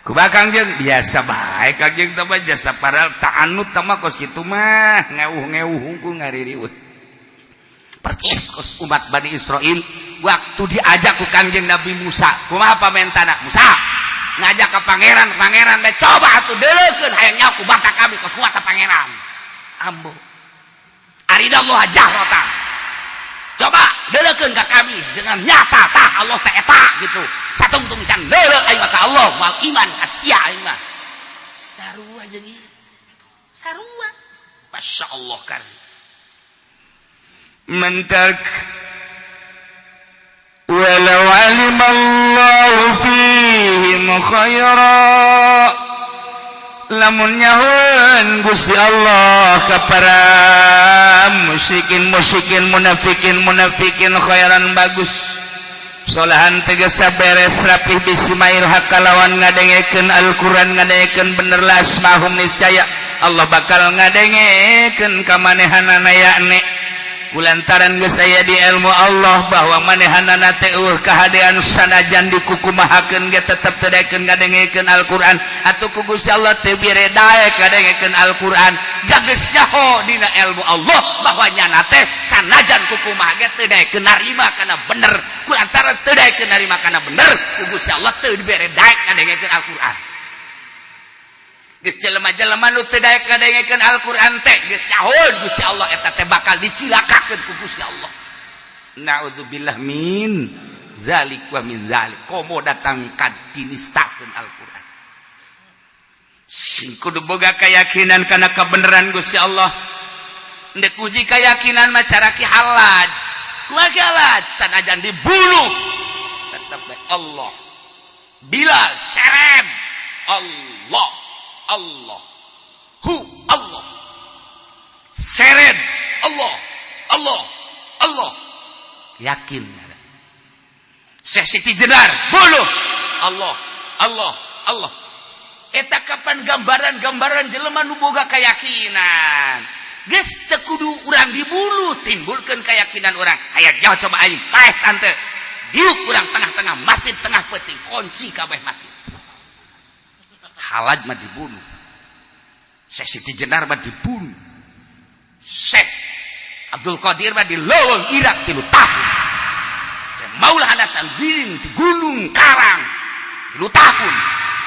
Kumaha Kangjeng? Biasa bae Kangjeng teh mah, jasa padahal ta'anut mah kos kitu mah ngeuh-ngeuh hungkul ngaririweuh. Percis kos umat Bani Israel waktu diajak ku Kangjeng Nabi Musa. Kumaha pamentana? Musa ngajak ke pangeran, "Pangeran bae coba atuh deuleukeun, hayang nyaho ku bata kami kos kuat pangeran." Ambo. Arinallah jahrata. Coba deuleukeun ka kami dengan nyata tah Allah teh eta gitu. Satungtung can deuleu aing mah ka Allah, moal iman ka sia aing mah. Sarua jeung ieu. Sarua. Masya Allah kan. Mentak walau alimallahu fihim khaira, lamun nyahoeun Gusti Allah ka para musyrikin musyrikin, munafikin munafikin, khairan bagus, solahan tegesa beres rapih, bisimail hakalawan ngadengekeun Al-Qur'an, ngadengekeun bener, la asmahum, niscaya Allah bakal ngadengekeun ka manehanana, yakni kulantaran geus aya di ilmu Allah bahwa manehanana teh eueuh kahadean, sanajan dikukumahakeun ge tetep teu daekeun ngadengekeun Al-Qur'an. Atuh ku Gusti Allah teu bire daek ngadengekeun Al-Qur'an. Jageus nyaho dina ilmu Allah bahwa nyana teh sanajan kukumaha ge teu daekeun narima kana bener, kulantaran teu daekeun narima kana bener, ku Gusti Allah teu dibere daek ngadengekeun Al-Qur'an. Geus jelema-jelema nu teu daek ngadengekeun Al-Qur'an teh geus nyaho Gusti Allah eta teh bakal dicilakakeun ku Gusti Allah. Naudzubillah min zalik wa min zalik. Komo datang ka dinistakeun Al-Qur'an. Sing kudu boga keyakinan kana kebenaran Gusti Allah. Ndek uji keyakinan mah cara Ki Halaj. Kumaha Ki Halaj? Sanajan dibunuh tetep bae Allah. Bilal serem Allah Allah hu Allah serem Allah Allah Allah yakin. Syekh Siti Jenar buluh Allah Allah Allah. Eta kapan gambaran-gambaran jelema nu boga keyakinan. Geus teu kudu urang dibuluh, timbulkeun keyakinan urang. Hayang jauh coba aing paeh tante. Diuk urang tengah-tengah masjid tengah peuting, kunci kabeh masjid. Halaj mah dibunuh. Syekh Siti Jenar mah dibunuh. Syekh Abdul Qadir mah di leuweung Irak 3 tahun. Syekh Maulana Hasan di Gunung Karang 3 tahun.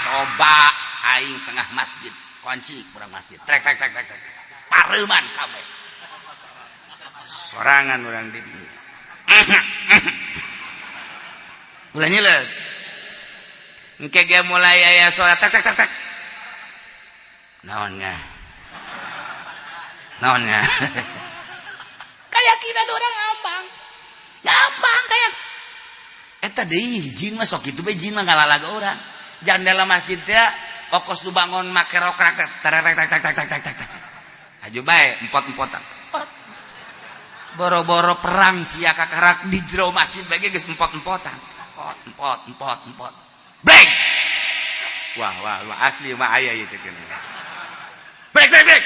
Coba aing tengah masjid, kunci kurang masjid. Trek trek trek trek trek. Pareuman kabeh. Sorangan urang di dieu. Ulah nyileuk. Engke ge mulai aya suara tak tak tak tak. Naonnya? Naonnya? Keyakinan orang gampang. Gampang kayak eta deui jin mah sok kitu bae, jin mah ngalalaga urang. Jandela masjid teh okos nu bangun make rokrak teh trek trek trek trek trek trek trek. Aju bae empot-empotan. Boro-boro perang sia kakarak di jero masjid bae geus empot-empotan. Empot empot empot empot. Brek. Wah wah wah asli mah aya ieu ceuk. Brek brek brek.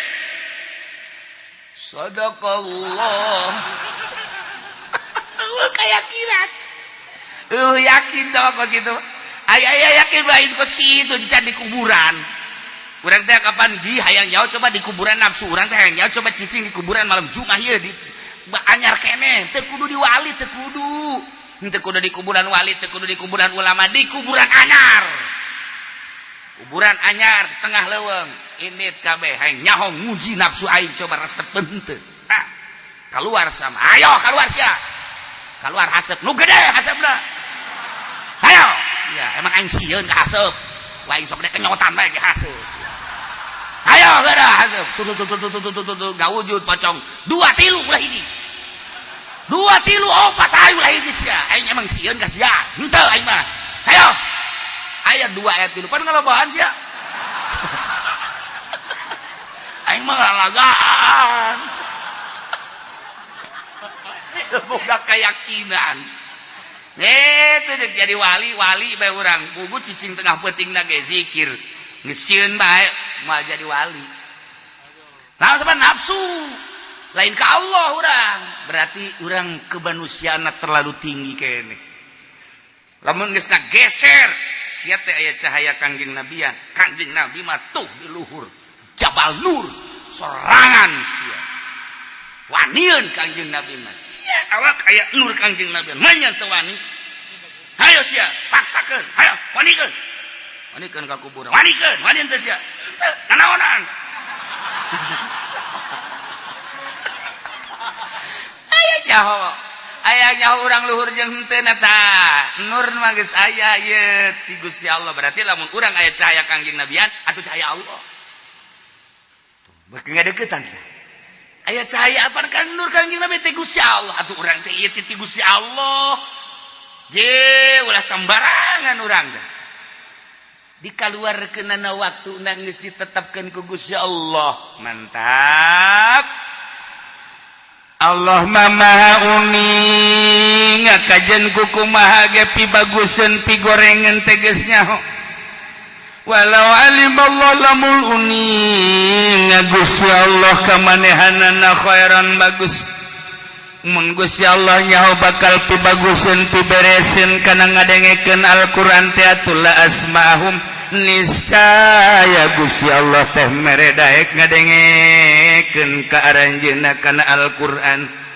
Sadaqallah. Keyakinan. Yakin sama kos gitu. Aya aya yakin lain kos kitu can di kuburan. Urang teh kapan di hayang nyaho coba di kuburan, nafsu urang teh hayang nyaho coba cicing di kuburan malam Jumat ieu di anyar keneh, teu kudu di wali, teu kudu. Teu kudu di kuburan wali, teu kudu di kuburan ulama, di kuburan anyar. Kuburan anyar tengah leuweung, indit kabeh hayang nyaho nguji nafsu aing coba resepeun teu. Ah, keluar sama. Ayo keluar sia. Keluar haseup nu gede haseupna. Ayo. Ya, emang aing sieun ka haseup. Wah, aing sok kenyotan bae ge haseup. Ayo geura haseup. Tuh tuh tuh tuh tuh tuh tuh gak wujud pocong. 2 3 ulah hiji. 2 3 4 ayo ulah hiji sia. Aing emang sieun ka sia. Henteu aing mah. Ayo. Aya 2 ayat 3 pan ngalobaan sia. Aing mah ngalagaan. Boga keyakinan. Itu jadi wali-wali bae urang. Bugu cicing tengah peuting na ge zikir. Geus sieun bae moal jadi wali. Nah, sama nafsu. Lain ka Allah urang. Berarti urang kemanusiaan terlalu tinggi kene. Lamun geus geser, sia teh aya cahaya Kangjeng Nabian. Kangjeng Nabi mah tuh di luhur Jabal Nur sorangan sia. Wanian Kangjeng Nabi mah. Sia awak aya nur Kangjeng Nabi. Manya teu wani. Hayo sia, paksakeun. Hayo, wanikeun. Wanikeun ka kuburan. Wanikeun, wani teu sia. Teu, nanaonan. Aya nyaho. Aya nyaho urang luhur jeung henteu na tah. Nur mah geus aya ieu ti Gusti Allah. Berarti lamun urang aya cahaya Kangjeng Nabian atuh cahaya Allah. Tuh, beuki ngadeukeutan teh. Aya cahaya apa kan nur Kangjeng Nabi teh Gusti Allah. Atuh urang teh ieu teh ti Gusti Allah. Je ulah sembarangan urang teh. Dikaluarkeunana waktu geus ditetapkeun ku Gusti Allah. Mantap. Allah maha uning ngakajen ku kumaha ge pibaguseun pigorengan teges nyaho. Walau alim Allah lamul uning Gusti Allah kamanehanana khairan bagus. Mun Gusti Allah nyaho bakal pibaguseun pibereseun kana ngadengekeun Al-Qur'an teh atuh la asma'ahum niscaya Gusti Allah teh mere daek ngadengekeun ka aranjeunna kana Al-Qur'an.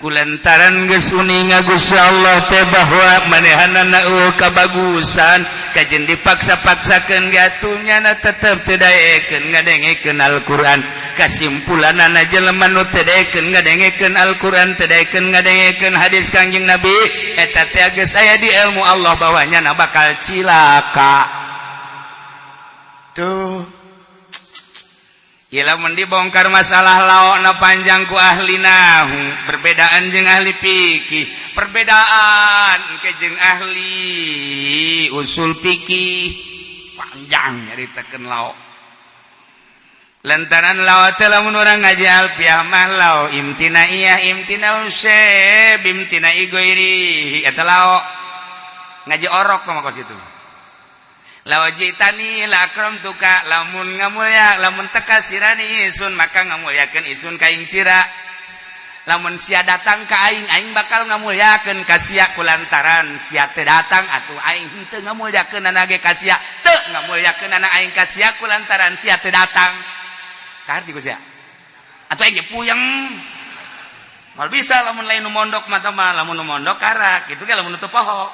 Kulantaran geus uninga Gusti Allah teh bahwa manehanana eueuh kabagusan kajen dipaksa-paksakeun ge atuh nyana tetep teu daekeun ngadengekeun Al-Qur'an. Kasimpulanana jelema nu teu daekeun ngadengekeun Al-Qur'an, teu daekeun ngadengekeun hadis Kangjeng Nabi, eta teh geus aya di ilmu Allah bahwa nyana bakal cilaka. Tuh. Lamun dibongkar masalah laokna panjang ku ahli nahu, perbedaan jeung ahli fikih, perbedaan ke jeung ahli usul fikih, panjang nyaritakeun laok. Lantaran laok teh lamun urang ngaji alfiah mah lao imtinaiyah, imtina syai' bimtina'i ghairi, eta lao. Ngaji orok mah kos itu. Law ji'tani la akramtuka, lamun ngamulya, lamun teka sirani isun, maka ngamulyakeun isun ka ing sira. Lamun sia datang ka aing, aing bakal ngamulyakeun ka sia. Kulantaran sia teu datang, atuh aing henteu ngamulyakeun ge ka sia, teu ngamulyakeun aing ka sia kulantaran sia teu datang. Kaharti ku sia atuh, aing ge puyeng. Moal bisa lamun lain nu mondok mah mah. Lamun nu mondok karak kitu ge, lamun nu teu poho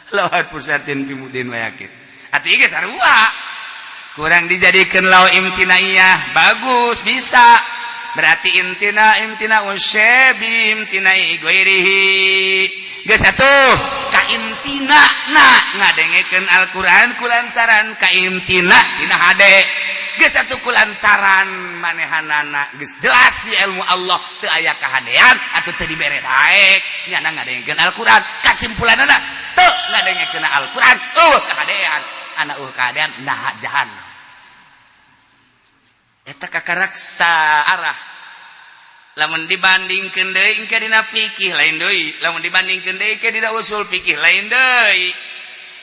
lawat pusatin pimudin wayakin atuh ieu sarua. Kurang dijadikan law imtinaiyah bagus, bisa berarti imtina imtina syai' bimtina'i ghairihi. Geus atuh ka imtina na ngadengekeun Al-Qur'an kulantaran ka imtina tina hade. Geus atuh kulantaran manehanana geus jelas di ilmu Allah teu aya kahadean atuh teu dibere daek nyana ngadengekeun Al-Qur'an. Kasimpulanana teu ngadengekeun Al-Qur'an euweuh kahadean, anak euweuh kahadean nah jahanam. Eta kakaraksa arah. Lamun dibandingkeun deui engke dina fikih lain deui, lamun dibandingkeun deui ke dina usul fikih lain deui.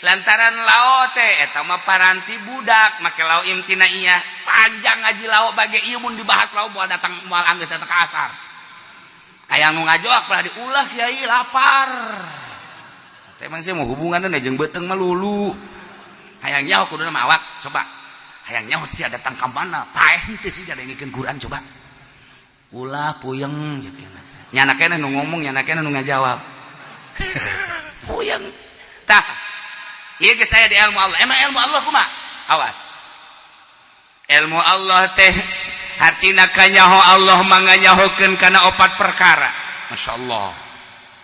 Lantaran lao teh eta mah paranti budak make lao imtinaiyah. Panjang ngaji lao bage ieu, mun dibahas lao moal datang, moal anggeus datang ka asar. Kaya nu ngajok pernah diulah, "Kiai, lapar." Teh emang sih mau hubunganna jeung beuteung mah lulu. Hayang nyaho kuduna mah awak coba. Hayang nyaho sia datang ka mana? Paeh henteu sih ngadengekeun Quran coba. Ulah puyeng cek nyana keneh nu ngomong, nyana keneh nu ngajawab. Puyeng. Tah, ieu geus aya di ilmu Allah. Emang ilmu Allah kumaha? Awas. Ilmu Allah teh hartina kanyaho Allah manganyahokeun kana opat perkara. Masya Allah.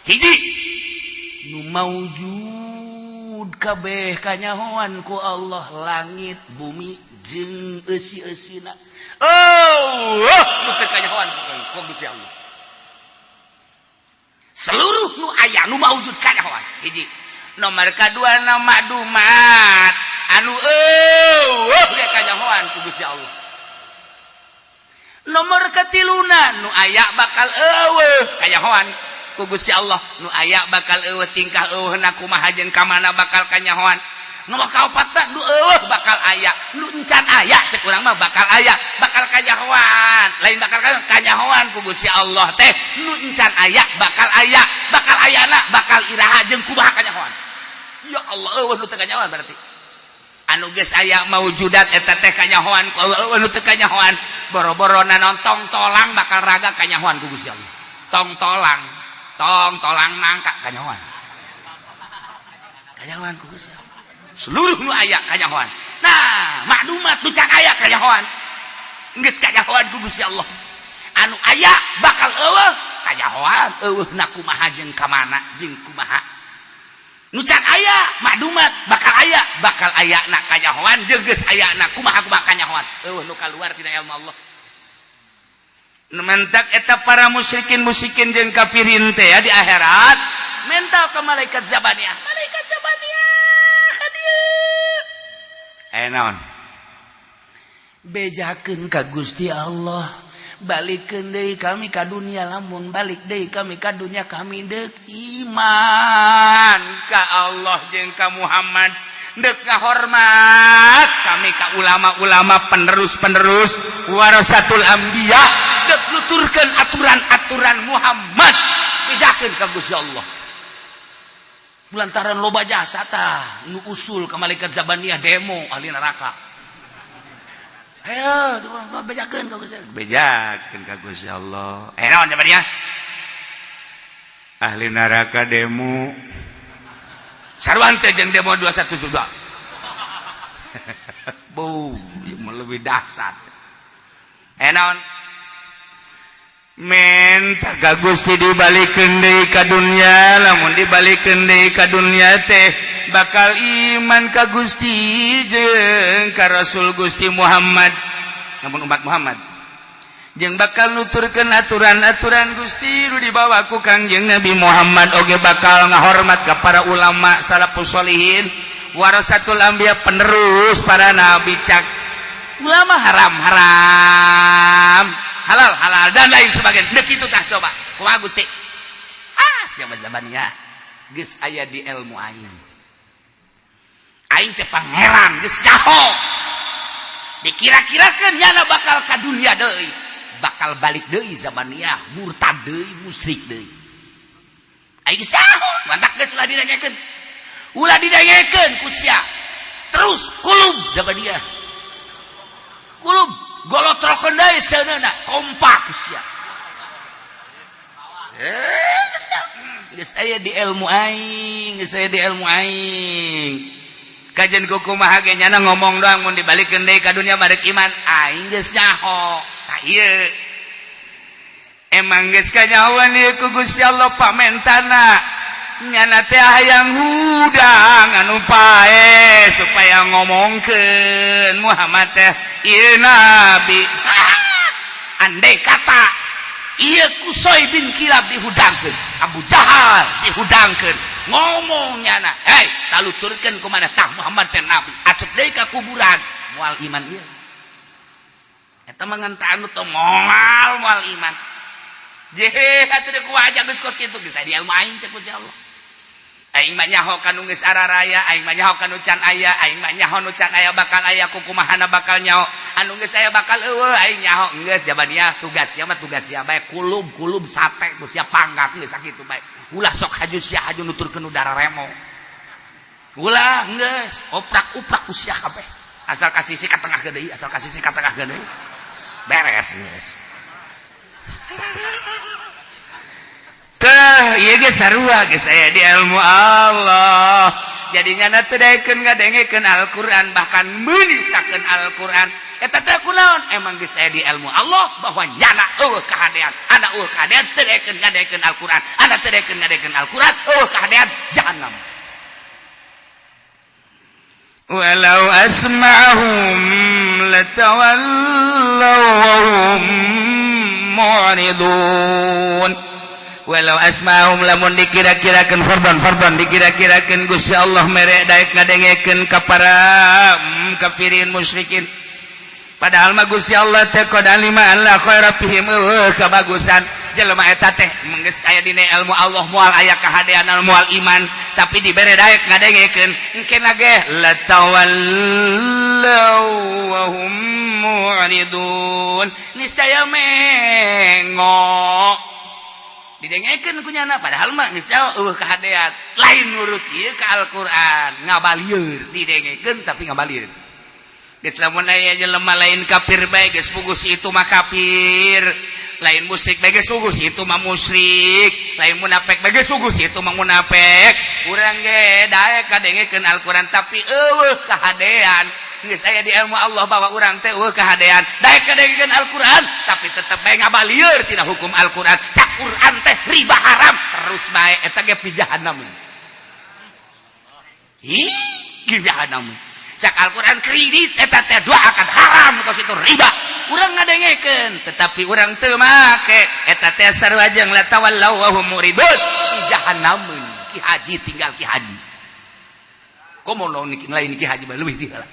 Hiji, nu maujud kabeh kanyahoan ku Allah, langit, bumi jeung eusi-eusina. Oh, nu teu kanyahoan ku Gusti Allah. Seluruh nu aya, nu maujud kanyahoan. Hiji. Nomor kadua na makdumat, anu euweuh ge kanyahoan ku Gusti Allah. Nomor katiluna, nu aya bakal euweuh kanyahoan ku Gusti Allah. Nu aya bakal euweuh, tingkah euweuhna kumaha jeung ka mana bakal kanyahoan. Nomor kaopatna, nu euweuh bakal aya, nu encan aya cek urang mah bakal aya, bakal kanyahoan. Lain bakal kanyahoan ku Gusti Allah teh, nu encan aya bakal aya, bakal ayana bakal iraha jeung kumaha kanyahoan. Ya Allah, euweuh nu teu kanyahoan berarti. Anu geus aya maujudat eta teh kanyahoan ku Allah, euweuh nu teu kanyahoan. Boro-boro nanon, tong tolang bakal raga kanyahoan ku Gusti Allah. Tong tolang, tong tolang nangka kanyahoan. Kanyahoan ku Gusti Allah. Seluruh nu aya kanyahoan. Nah, maklumat nu can aya kanyahoan. Geus kanyahoan ku Gusti Allah. Anu aya bakal euweuh kanyahoan, euweuhna kumaha jeung ka mana jeung kumaha. Nu can aya maklumat bakal aya, bakal aya na kanyahoan jeung geus aya na kumaha kumaha kanyahoan. Euweuh nu kaluar tina ilmu Allah. Nu mentak eta para musyrikin musyrikin jeung kafirin teh ya di akhirat mental ke malaikat zabaniyah. Malaikat zabaniyah ka dieu. Aya naon? Bejakeun ka Gusti Allah, balikeun deui kami ka dunia. Lamun balik deui kami ka dunia, kami deuk iman ka Allah jeung ka Muhammad, deuk ngahormat kami ka ulama-ulama penerus-penerus warasatul anbiya, deuk nuturkeun aturan-aturan Muhammad. Bejakeun ka Gusti Allah. Lantaran loba jasa tah nu usul ka malaikat zabaniyah, demo ahli neraka. Ayo, bejakeun ka Gusti Allah. Bejakeun ka Gusti Allah. Eh, naon zabaniyah? Ahli neraka demo. Sarua teh jeung demo 212. Bu, ieu mah lebih dahsyat. Eh, naon? Menta ka Gusti dibalikeun deui ka dunya. Lamun dibalikeun deui ka dunya teh bakal iman ka Gusti jeung Nuturkeun ka Rasul Gusti Muhammad, namun umat Muhammad jeung bakal nuturkeun aturan-aturan Gusti nu dibawa ku Kangjeng Nabi Muhammad, oge bakal ngahormat ka para ulama salafus sholihin, warasatul anbiya, penerus para nabi. Cak ulama haram haram, halal halal, dan lain sebagainya. Dek itu tah, coba kumaha Gusti? Ah, siapa zabannya geus aya di ilmu aing, aing teh pangeran geus nyaho. Dikira-kirakeun nyana bakal ka dunia deui, bakal balik deui zabaniyah, murtad deui, musyrik deui. Aing geus nyaho, mantak geus ulah didengekeun, ulah didengekeun ku sia. Terus kulub zabaniyah, kulub golotrokeun deui seuneuna, kompak ku sia. Eh, geus aya di ilmu aing, geus aya di ilmu aing. Kajian kumaha ge nyana ngomong doang, mun dibalikeun deui ka dunia barek iman, aing geus nyaho. Tah, ieu emang geus kanyahoan ieu ku Gusti Allah. Pamentana nyana teh hayang hudang anu pae supaya ngomongkeun Muhammad teh ieu nabi. Andai kata ieu Kusoi bin Kilab dihudangkeun, Abu Jahal dihudangkeun, ngomong nyana, "Hei, taluturkeun ku maneh tah Muhammad teh nabi," asup deui ka kuburan moal iman ieu. Eta mah ngan anu teh moal moal iman. Jehe atuh deuk aja geus kos kitu, geus di ilmu aing teh Gusti Allah. Aing mah nyaho kanu geus araraya, aing mah nyaho kanu can aya, aing mah nyaho nu can aya bakal aya, kukumahana bakal nyaho, anu geus aya bakal eueuh, aing nyaho. Geus jabaniyah, tugas sia mah tugas sia bae, kulub kulub sate ku sia panggak, geus sakitu bae. Ulah sok haju sia haju nuturkeun udara remo, ulah, geus oprak-uprak ku sia kabeh, asal kasih si ka tengah gede, asal kasih si ka tengah gede, beres geus. Tah, ieu ge sarua, geus aya di ilmu Allah. Jadinya na teu daekeun ngadengekeun Al-Qur'an, bahkan meunisakeun Al-Qur'an. Eta teh kunaon? Emang geus aya di ilmu Allah bahwa nyana eueuh kahadean. Ana eueuh kahadean, teu daekeun ngadengekeun Al-Qur'an. Ana teu daekeun ngadengekeun Al-Qur'an, eueuh kahadean jahannam. Walau asma'ahum latawallaw wa hum mu'ridun. Walau asma'ahum, lamun dikira-kirakeun, fardhan fardhan dikira-kirakeun Gusti Allah mere daek ngadengekeun ka para kafirin musyrikin, padahal mah Gusti Allah teh qad alima alla khaira fihim, eueuh kabagusan jelema eta teh, geus aya dina ilmu Allah moal aya kahadean, moal iman, tapi dibere daek ngadengekeun engkena ge latawallaw wa hum mu'ridun, niscaya mengo didengekeun ku nyana, padahal mah geus eueuh kahadean, lain nurut ieu ka Al-Qur'an, ngabalieur didengekeun tapi ngabalieur. Geus lamun aya jelema lain kafir bae geus pugus itu mah kafir, lain musyrik bae geus pugus itu mah musyrik, lain munafik bae geus pugus itu mah munafik. Urang ge daek kadengekeun Al-Qur'an tapi eueuh kahadean. Geus aya di ilmu Allah bahwa urang teh eueuh kahadean, daek kadengekeun Al-Qur'an tapi tetep bae ngabalieur tina hukum Al-Qur'an. Cak Qur'an teh riba haram, terus bae, eta ge pi jahannam. Ih, jahanam. Cak Al-Qur'an kredit eta teh dua akan haram, kos itu riba, urang ngadengekeun tetapi urang teu make, eta teh sarua jeung latawallaw wa hum muridun, jahannameun. Ki Haji, tinggal Ki Haji, komo lain Ki Haji mah leuwih ti heula.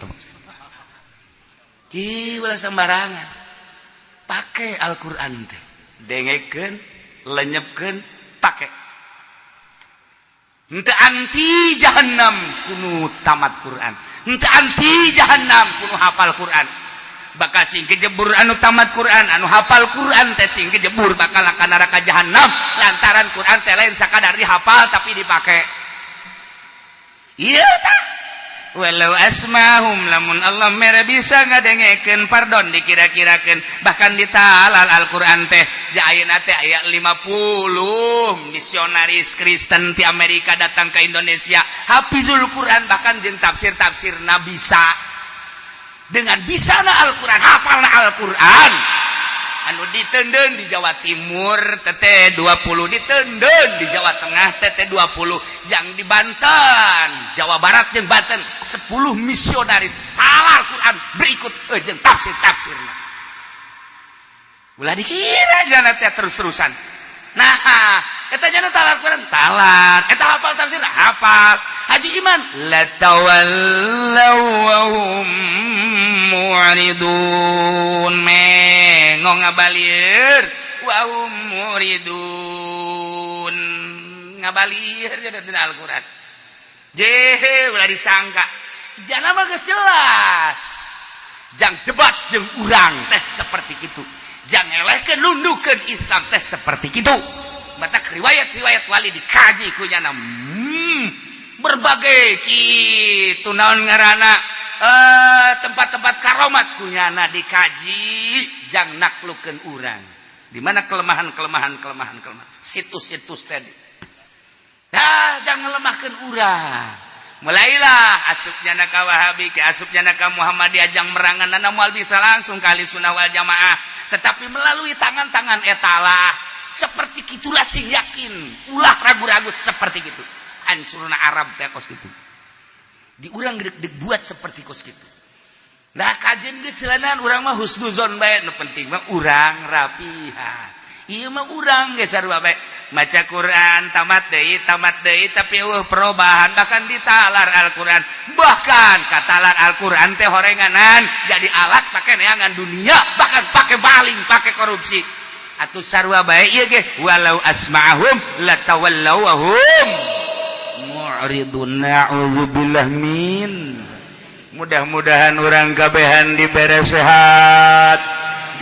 Ki ulah sembarangan pakai Al-Qur'an teh, dengekeun, lenyepkeun, pake. Henteu anti jahannam kunu tamat Quran, henteu anti jahannam kunu hafal Quran. Bakal sing kejebur anu tamat Quran, anu hafal Quran teh sing kejebur bakal akan neraka jahannam, lantaran Quran teh lain sakadar dihafal tapi dipake. Iya tah, walau asmahum, lamun Allah mere bisa ngadengekeun, pardon dikira-kirakeun, bahkan ditalal Al-Qur'an teh. Ayeuna teh aya 50 misionaris Kristen di Amerika datang ke Indonesia, hafizul Quran, bahkan jeung tafsir-tafsir bisa dengan bisa na Al-Quran, hafal na Al-Quran. Anu diteundeun di Jawa Timur tete 20, diteundeun di Jawa Tengah tete 20, yang di Banten, Jawa Barat jeung Banten 10 misionaris talar Quran berikut jeung tafsir-tafsirna. Ulah dikira jana teh terus-terusan. Nah, eta jana talar Quran talar, eta hafal tafsir hafal. Haji Iman latawallaw wa hum mu'ridun, mengong ngabalir, wa hum mu'ridun, ngabalir jadi dina Al-Qur'an. Jehe, ulah disangka jana mah geus jelas. Jang debat jeung urang teh seperti itu, jangan elehkeun nundukeun Islam teh seperti itu. Matak riwayat-riwayat wali dikaji ku nyana, berbagai kitu, naon ngaranna, tempat-tempat karomat ku nyana dikaji jang naklukeun urang di mana kelemahan, kelemahan, kelemahan, kelemahan, situs-situs tadi. Dah, jangan lemahkan urang. Mulailah asupnya naka Wahabi ke asupnya naka Muhammadiyah jang merangan nana moal bisa langsung kali sunnah wal jamaah, tetapi melalui tangan-tangan etalah. Seperti itulah, sing yakin, ulah ragu-ragu. Seperti itu hancurna Arab teh kos gitu, diurang dibuat seperti kos gitu. Nah, kajian geus urang mah husnuzon bae, nu penting mah urang rapihan. Ieu mah urang geus sarua bae, maca Quran tamat deui, tamat deui, tapi eueuh perubahan. Bahkan ditalar Al-Quran, bahkan katalar Al-Quran teh horenganan jadi alat pakai neangan dunia, bahkan pakai baling, pakai korupsi. Atuh sarua bae ieu ge, walau asma'ahum latawallaw wa hum mu'ridun, na'udzubillah min. Mudah-mudahan urang kabehan dibere sehat,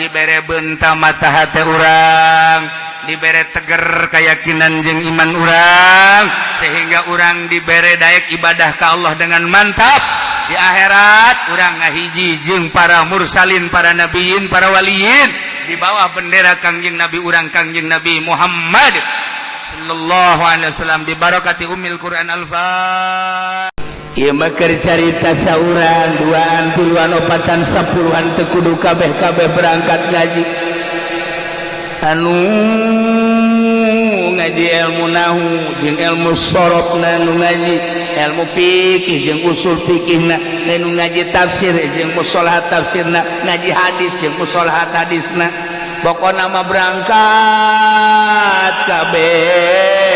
dibere benta mata hati urang, dibere teger keyakinan jeung iman urang, sehingga urang dibere daek ibadah ke Allah dengan mantap. Di akhirat urang ngahiji jeung para mursalin, para nabiyin, para waliyin di bawah bendera Kangjeng Nabi urang, Kangjeng Nabi Muhammad sallallahu alaihi wasallam, bi barakati ummil Quran. Alfa. Ieu mah keur carita saurang, duaan, tiluan, opatan, 10-an, teu kudu kabeh-kabeh berangkat ngaji. Anu ngaji ilmu nahu jeung ilmu sorofna, nu ngaji ilmu fikih jeung usul fikihna, nu ngaji tafsir jeung musholahat tafsirna, ngaji hadis jeung musholahat hadisna, pokokna mah berangkat kabeh.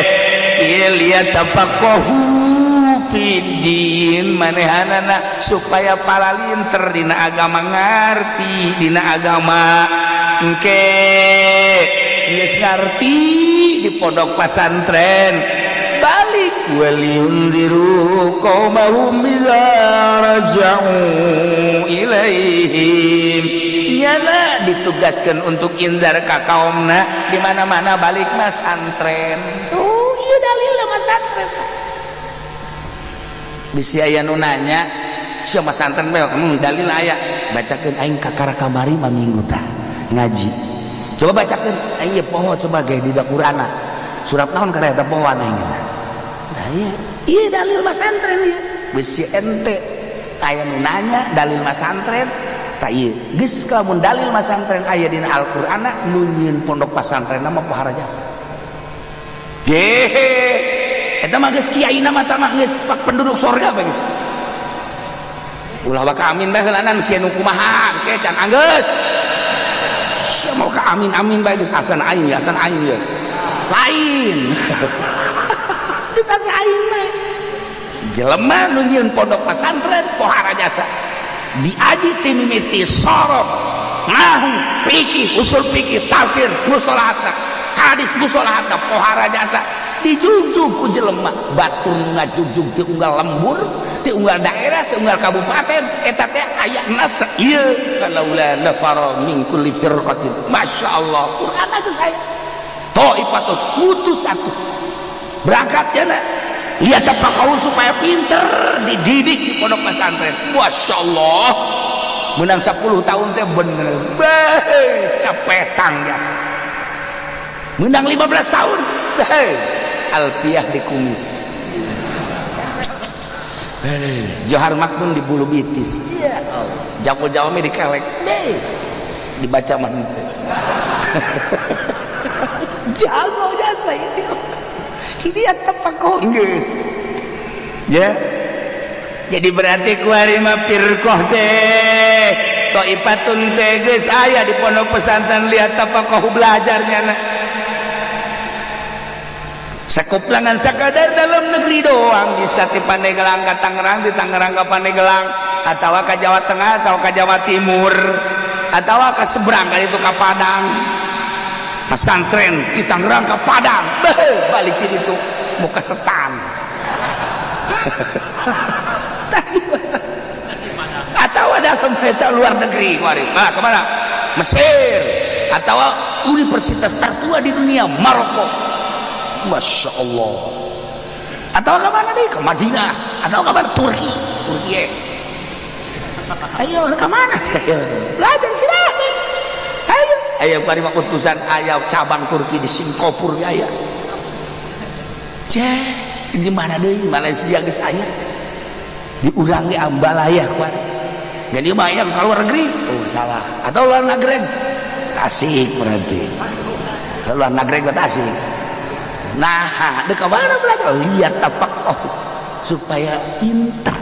Ieu liat tafaqahu fiddin, manehanana supaya palalinter dina agama, ngarti dina agama. Engke geus ngarti di pondok pasantren, balik, waliyundziru qaumahum idza raja'u ilaihim. Nyana ditugaskan untuk inzar ka kaumna di mana-mana, balik masantren. Oh iya, dalilna masantren. Bisi aya nu nanya, sia masantren bae, dalil aya, bacakeun. Aing kakara kamari mah minggu tah ngaji, coba bacakeun. Aing ye poho, coba ge di Qur'ana surat naon karya eta, pohoan aing. Nah, iya iya, dalil masantren ieu. Bisi ente aya nu nanya dalil masantren, tak ieu geus. Lamun dalil masantren aya dina Al-Qur'ana, nu nyieun pondok pasantren mah pohara jasa. Gehe, eta mah geus kiai mah mah geus pak penduduk sorga bae geus. Ulah baka amin bae heulanan, kieu nu kumaha ke can anggeus. Sia mau ka amin amin bae geus, asan aing ya, asan aing ya. Lain. Geus asa aing bae. Jelema nu nyieun pondok pasantren pohara jasa. Diaji ti mimiti sorof, nahu, fikih, usul fikih, tafsir, mustalahatna, hadis mustalahatna, pohara jasa. Dijugjug ku jelema batur, ngajugjug ti unggal lembur, ti unggal daerah, ti unggal kabupaten, eta teh aya nas ieu, falaula nafara min kulli firqatin. Masya Allah, Quran geus aya thaifatun, mutus atuh berangkat ya nak lihat apa kau supaya pinter, dididik di pondok pesantren. Masya Allah, menang 10 tahun teh bener beh cepetang biasa, menang 15 tahun hei alfiah di kumis, Johar Makmun di bulu betis, ya Allah, Jawab Jawami di kelek deh. Dibaca mah henteu. Jago jasa itu. Dia tepako geus. Ya. Jadi berarti kuari mah firqah teh, toifatun teh geus aya di pondok pesantren lihat tafaqahu, belajarnya na. Sakoplangan sakadar dalam negeri doang, bisa di Pandeglang ke Tangerang, di Tangerang ke Pandeglang, atau ke Jawa Tengah atau ke Jawa Timur atau ke seberang kali itu ke Padang. Pesantren di Tangerang ke Padang. Beuh, balik itu muka setan tadi, atau ada ke luar negeri kemarin. Nah, kemana? Mesir atau universitas tertua di dunia, Maroko. Masya Allah. Atau ke mana nih? Ke Madinah atau ke mana? Turki. Turki. Ayo, ke mana belajar? Silakan, ayo, ayo. Kemarin utusan aya cabang Turki di Singapura ya, cek di mana deh? Malaysia geus aya, di urang ge ambalaya kuari. Jadi mah yang keluar negeri, oh salah, atau luar negeri Tasik, berarti luar negeri ke Tasik. Nah, dek mana belajar? Lihat tapak, oh, supaya pintar.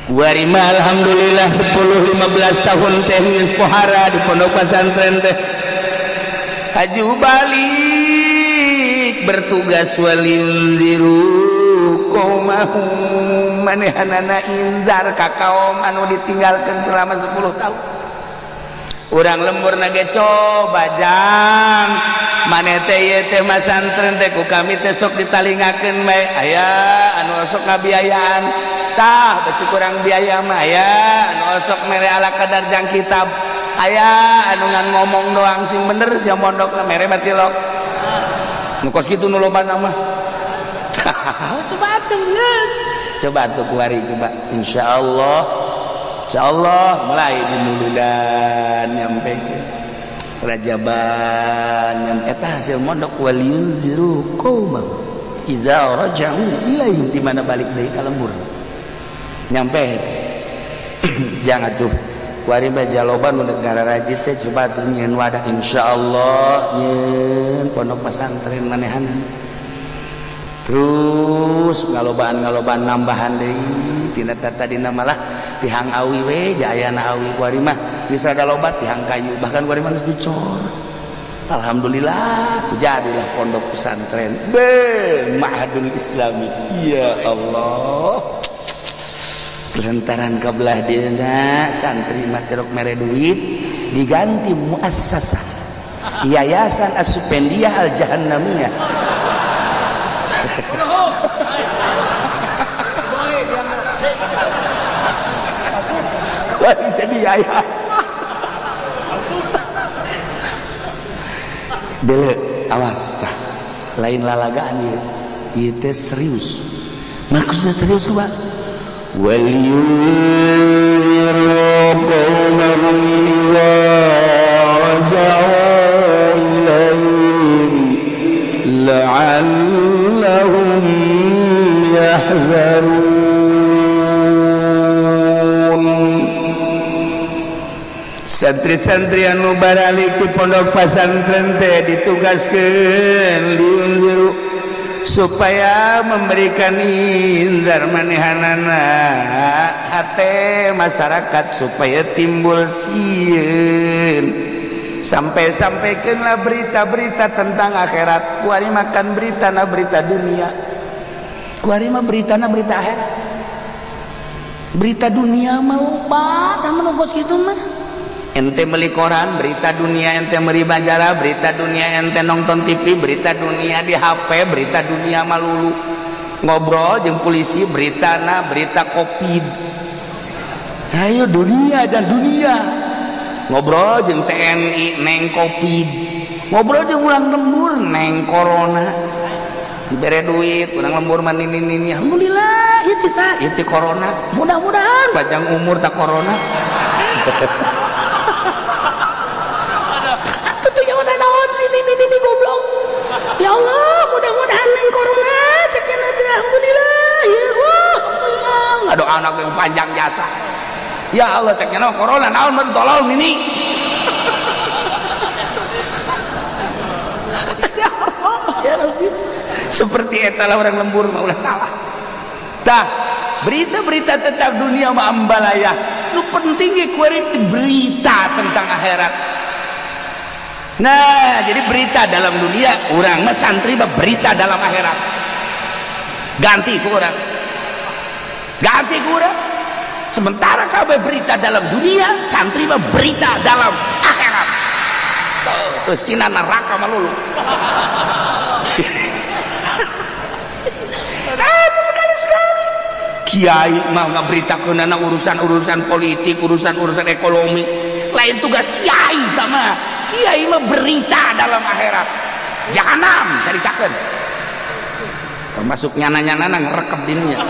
Kuari mah alhamdulillah 10 15 tahun teh geus pohara di pondok pesantren teh. Haju balik bertugas, waliyundziru qaumahum, manehanana inzar ka kaum anu ditinggalkan selama 10 tahun. Urang lembur nage, coba jang maneh teh, ieu teh masantren teh ku kami teh sok ditalingakeun bae, aya anu sok ngabiayaan. Tah, besi kurang biaya mah aya anu osok mere ala kadar jang kitab, aya anu ngan ngomong doang, sing bener sia mondok mere batilok nu kos kitu nu loba mah. Macam-macam geus. Coba tuh kuari, coba. Insyaallah, insyaallah mulai di muludan nyampe ke rajaban yang eta hasil mondok. Waliyundziru qaumahum idza raja'u ilaihim, di mana balik deui ka lembur nyampe. Jangan tuh kuari mah jaloba nu negara raji teh, coba tuh nyieun wadah, insyaallah nyieun pondok pesantren manehanan. Terus ngalobaan ngalobaan nambahan deui tina tadina malah tihang awi we jayana awi. Kuari mah geus rada loba tihang kayu, bahkan kuari mah geus dicor. Alhamdulillah tuh jadilah pondok pesantren be Ma'hadul Islami. Ya Allah, lantaran kabelah dina santri mah terok mere duit, diganti muassasah Yayasan Asupendiah Al Jahannamiyah. Wah, jadi yayasan. Dele, awas tah. Lain lalagaan ieu. Ieu teh serius. Maksudnya serius kumaha? ولينذروا قومهم إذا رجعوا إليهم لعلهم يحذرون. Santri-santri anu baralik di pondok pesantren teh ditugaskeun liunziru, supaya memberikan inzar manehanana hate masyarakat supaya timbul sieun, sampai-sampaikanlah berita-berita tentang akhirat. Kuari makan berita na berita dunia, kuari mah berita na berita akhirat, berita dunia mah lupa menunggu gitu mah. Ente beli koran berita dunia, ente beli majalah berita dunia, ente nonton TV berita dunia, di HP berita dunia malulu, ngobrol jeung polisi berita na berita Covid. Ayo, dunia dan dunia. Ngobrol jeung TNI neng Covid, ngobrol jeung urang lembur neng corona, dibere duit urang lembur mah ini ini. Alhamdulillah itu sa itu corona. Mudah-mudahan panjang umur tak corona. Tentunya udah naon sini ini ini goblok. Ya Allah, mudah-mudahan neng corona ceknya nanti. Alhamdulillah ya, wah, alhamdulillah. Ada anak yang panjang jasa. Ya Allah, cek nya corona naon mun tolol nini. Ya Allah, ya Rabbi. Seperti eta lah orang lembur mah, ulah salah. Tah, berita-berita tentang dunia mah ambalaya. Nu penting ge kuari berita tentang akhirat. Nah, jadi berita dalam dunia, urang mah santri mah berita dalam akhirat. Ganti ku urang. Ganti ku urang. Sementara kabeh berita dalam dunia, santri mah berita dalam akhirat. Tuh, eusina neraka mah lulu. Itu sekali-sekali. Kiai mah ngaberitakeun urusan-urusan politik, urusan-urusan ekonomi. Lain tugas kiai tah mah. Kiai mah berita dalam akhirat. Jahanam caritakeun. Termasuk nyana-nyana ngerekep dirinya.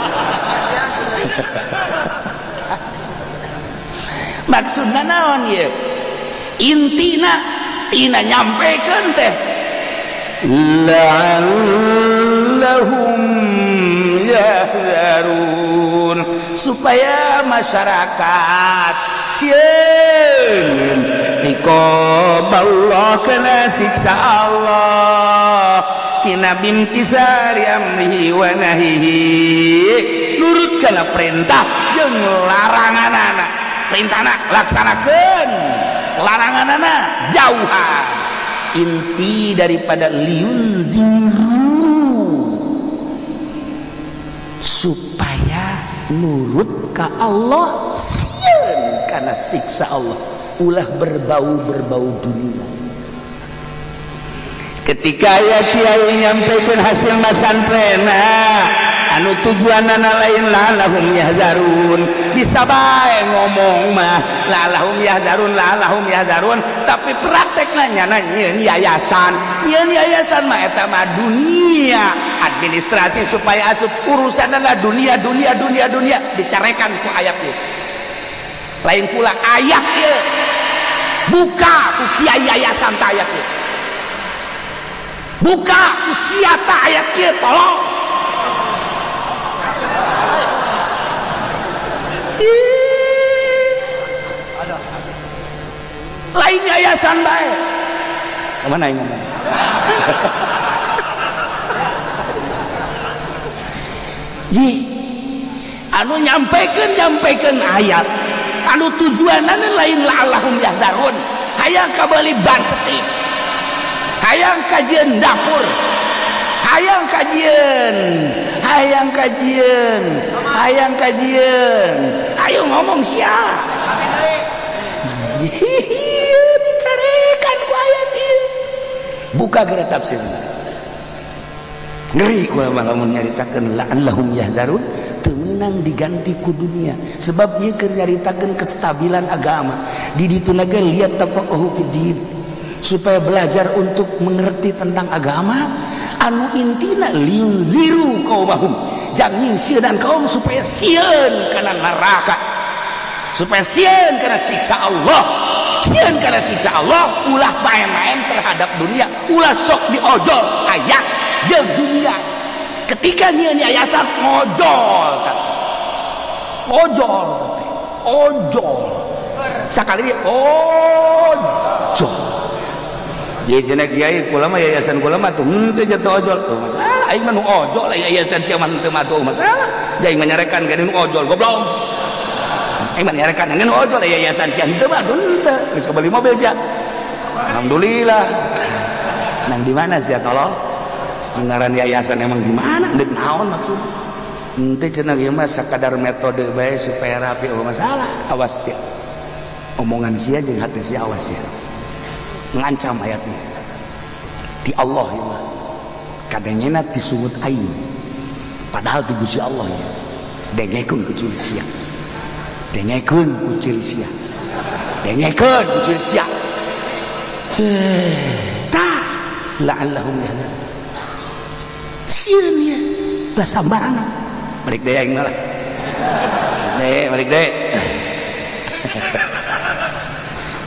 Maksudna naon ieu? Intina tina nyampekeun teh la'allahum yahzarun, supaya masyarakat sieun iqab Allah, kena siksa Allah, tina bimtisari amrihi wa nahihi, nurut kana perintah jeung laranganana. Perintahna laksanakeun, laranganana jauhan. Inti daripada liunziru supaya nurut ka Allah, sieun kana siksa Allah, ulah berbau-berbau dunia. Ketika ya kiai nyampaikan hasil masantrena anu tujuanana lain lalahum yahzarun, bisa bae ngomong mah lalahum yahzarun, lalahum yahzarun, tapi praktekna nyana nyieun yayasan, nyieun yayasan mah eta mah dunia administrasi supaya asup urusanna dunia, dunia, dunia, dunia, dicarekan ku ayat ieu. Lain pula ayat ieu buka ku kiai yayasan ta ayat ieu, buka ku sia ta ayat ieu, tolong. Lain yayasan bae. Kemana yang ngomong? Yi, anu nyampaikan ayat, anu tujuanana lain la'allahum yahzarun, hayang kabeli ban setik, hayang kajian dapur, hayang kajian, hayang kajian, hayang kajian, ayo ngomong sia. Dicarekan ku ayat ieu. Buka geura tafsir. Ngeri gua mah lamun nyaritakeun la'allahum yahzarun teu meunang diganti ku dunia. Sebab ieu keur nyaritakeun kestabilan agama. Di dituna ge liat tafaqahu fid din, supaya belajar untuk mengerti tentang agama anu intina liunziru qaumahum, jang sieun kaum supaya sieun kana neraka, supaya sieun kana siksa Allah, sieun kana siksa Allah, ulah main-main terhadap dunia, ulah sok diojol ayat jeung dunia. Ketika nyieun yayasan ngojol, ojol, ojol, sakali ojol. Jadi cenah kiai kula mah yayasan kula mah tuh henteu jatuh ojol. Tuh masalah aing mah nu ojol, yayasan sia mah henteu mah tuh masalah. Aing mah nyarekan ka nu ojol goblok. Aing mah nyarekan nu ojol yayasan sia henteu mah henteu. Geus beli mobil sia. Alhamdulillah. Nang di mana sia tolong? Ngaran yayasan emang di mana? Deuk naon maksud? Henteu cenah ieu mah sakadar metode bae supaya rapi, oh masalah. Awas sia. Omongan sia jeung hati sia awas sia. Mengancam ayatnya di Allah ya mah kadangena disungut aing, padahal di Gusti Allah ya dengekeun ku ciri sia, dengekeun ku ciri sia, dengekeun ku ciri sia. Tah la'allahum yahtadun, sieun ya lah sambarangan. Balik deui aing mah lah, balik deui.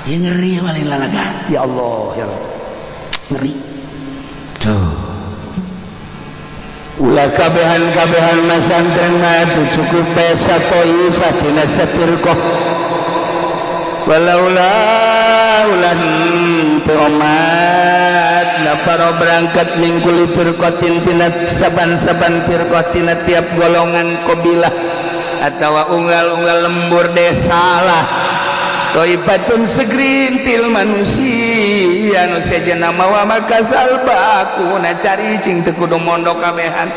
Ya ngeri paling lalaga. Ya Allah, ya Allah. Ngeri. Tuh. Ulah kabehan-kabehan masantren mah cukup pesa toifah tina safirqah. Walaula ulah teu omat nafaro berangkat min kulli firqatin tina saban-saban firqah, tina tiap golongan qabilah atawa unggal-unggal lembur desa lah, Toifatun segerintil manusia nu sejenna mawa makasal bakuna cari cing teu kudu mondok kabehan.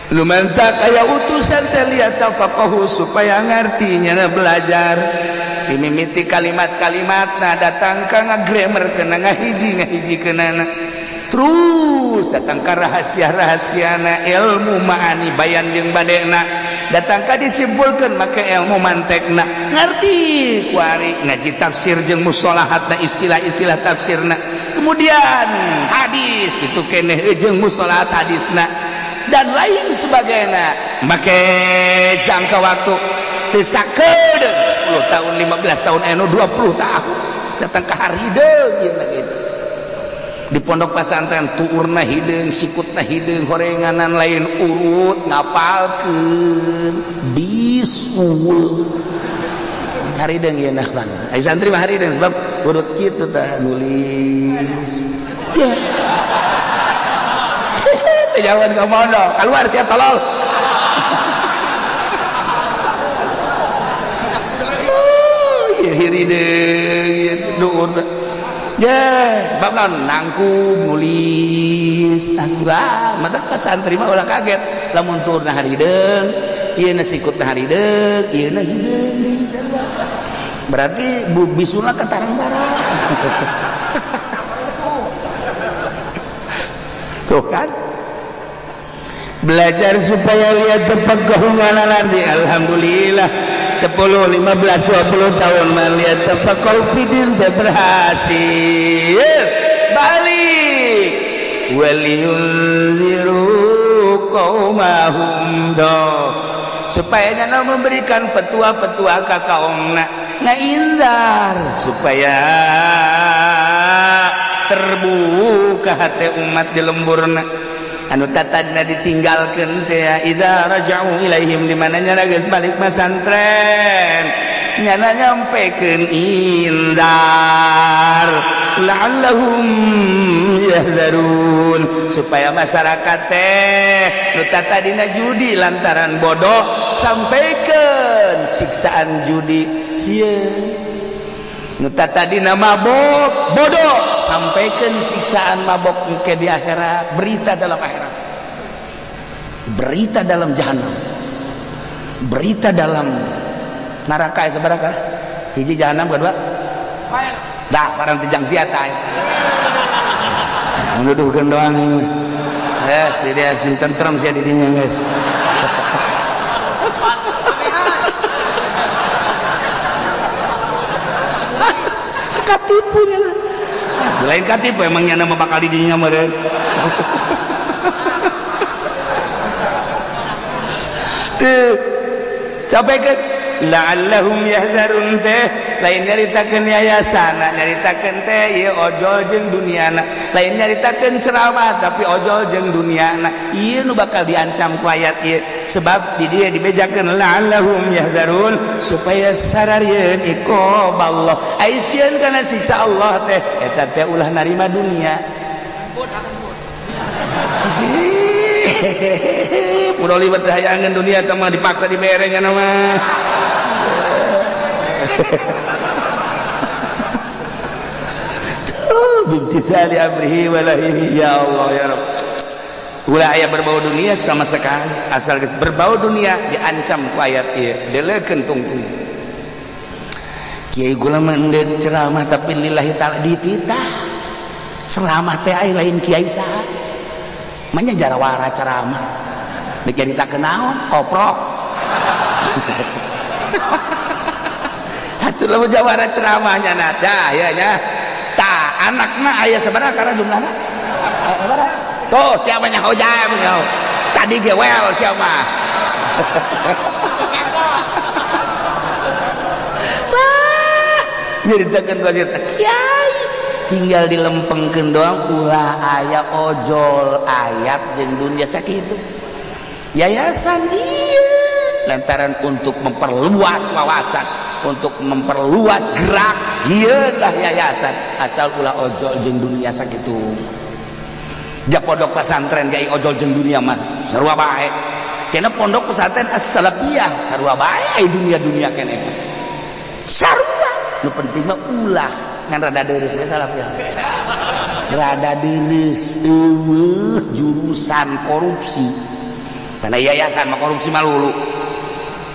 Lumantak aya utusan teh liyatafaqahu, supaya ngarti nyana belajar dimimiti kalimat-kalimat. Nah, datang ka ngagrammar kena, ngahiji ngahiji kenana, terus datang ka rahasia-rahasiana ilmu ma'ani bayan jeung badena, datang ka disimpulkan make ilmu mantekna, ngerti kuari ngaji tafsir jeung mustalahatna, istilah-istilah tafsirna, kemudian hadis itu keneh jeung mustalahat hadisna dan lain sebagainya. Make jangka waktu teu sakedeung 10 tahun, 15 tahun, anu 20 tahun, datang ke harideung ieu gitu. Di pondok pesantren tuurna hideung, sikutna hideung, horenganan lain urut ngapalkeun bisul harideung ieu nah bang. Ai santri mah harideung sebab urut kitu tah nulis. Ya. Teu jauhan ka pondok, keluar sia tolol. Oh, ieu hirideung ieu duurna. Ya, sebab naon nangkub nulis tangga mata ka santri mah ulah kaget lamun turna harideung ieu na sikutna harideung ieu na hideung deui. Berarti bu bisuna ka tarang-tarang tuh kan belajar supaya lihat tafaqahu nanti. Alhamdulillah 10 15 20 tahun melihat tafaqahu fidin teh berhasil balik waliyunziru qaumahum do supaya nyana memberikan petua-petua ka kaumna, ngaindar supaya terbuka hati umat di lemburna anu tatadina ditinggalkeun teh. Idza raja'u ilaihim, di mana nyana geus balik masantren nyana nyampekeun indar la'allahum yahzarun, supaya masyarakat teh nu tatadina judi lantaran bodoh, sampaikan siksaan judi sieun, nu tatadina mabok bodoh, sampaikan siksaan mabok ke di akhirat, berita dalam akhirat, berita dalam jahanam, berita dalam neraka. Ya sabaraha hiji jahanam, kedua dah barang tejang sia tah menuduhkeun doang. Yes, dia sing tentrem sia di dinya guys. Katipu nya lain katipu, emangnya nama bakal di dinya meureun tuh. Sampai ke la'allahum yahzarun teh lain nyaritakeun yayasan, nyaritakeun teh ieu ojol jeung duniana, lain nyaritakeun ceramah tapi ojol jeung duniana. Ieu nu bakal diancam ku ayat ieu sebab di dieu dibejakeun la'allahum yahzarun supaya sararieun iqab Allah, ai sieun kana siksa Allah teh eta teh ulah narima dunia. Udah libat hayangan dunia teh mah dipaksa dibere nya mah. Tuh bimtithali amrihi wa lahihi. Ya Allah ya Rabb. Ulah aya berbau dunia sama sekali. Asal geus berbau dunia diancam ku ayat ieu. Deleukeun tungtung. Kiai gula mah endek ceramah tapi lillahi ta'ala dititah. Ceramah teh ai lain kiai saha. Manya jarawara ceramah. Dek nyaritakeun naon? Koprok. Atuh lamun jawara ceramahnya nah dah ya nya. Tah anakna aya sabaraha karena jumlahna? Sabaraha? Tuh siapa nyaho jam nyaho. Tadi ge well siapa? Lah, nyaritakeun gua cerita kiai tinggal dilempengkeun doang ulah aya ojol ayat jeung dunia sakitu. Yayasan ieu lantaran untuk memperluas wawasan. untuk memperluas gerak. Iyalah yayasan, asal ulah ojol jeung dunia sakitu. Ja pondok pesantren gak ojol jeung dunia mah sarua bae. Kena pondok pesantren as-salafiyah sarua bae dunia-dunia keneh. Sarua. Nu penting mah ulah ngan rada deureuh we salafiyah. Rada deureuh eueuh jurusan korupsi. Karena yayasan mah korupsi malulu.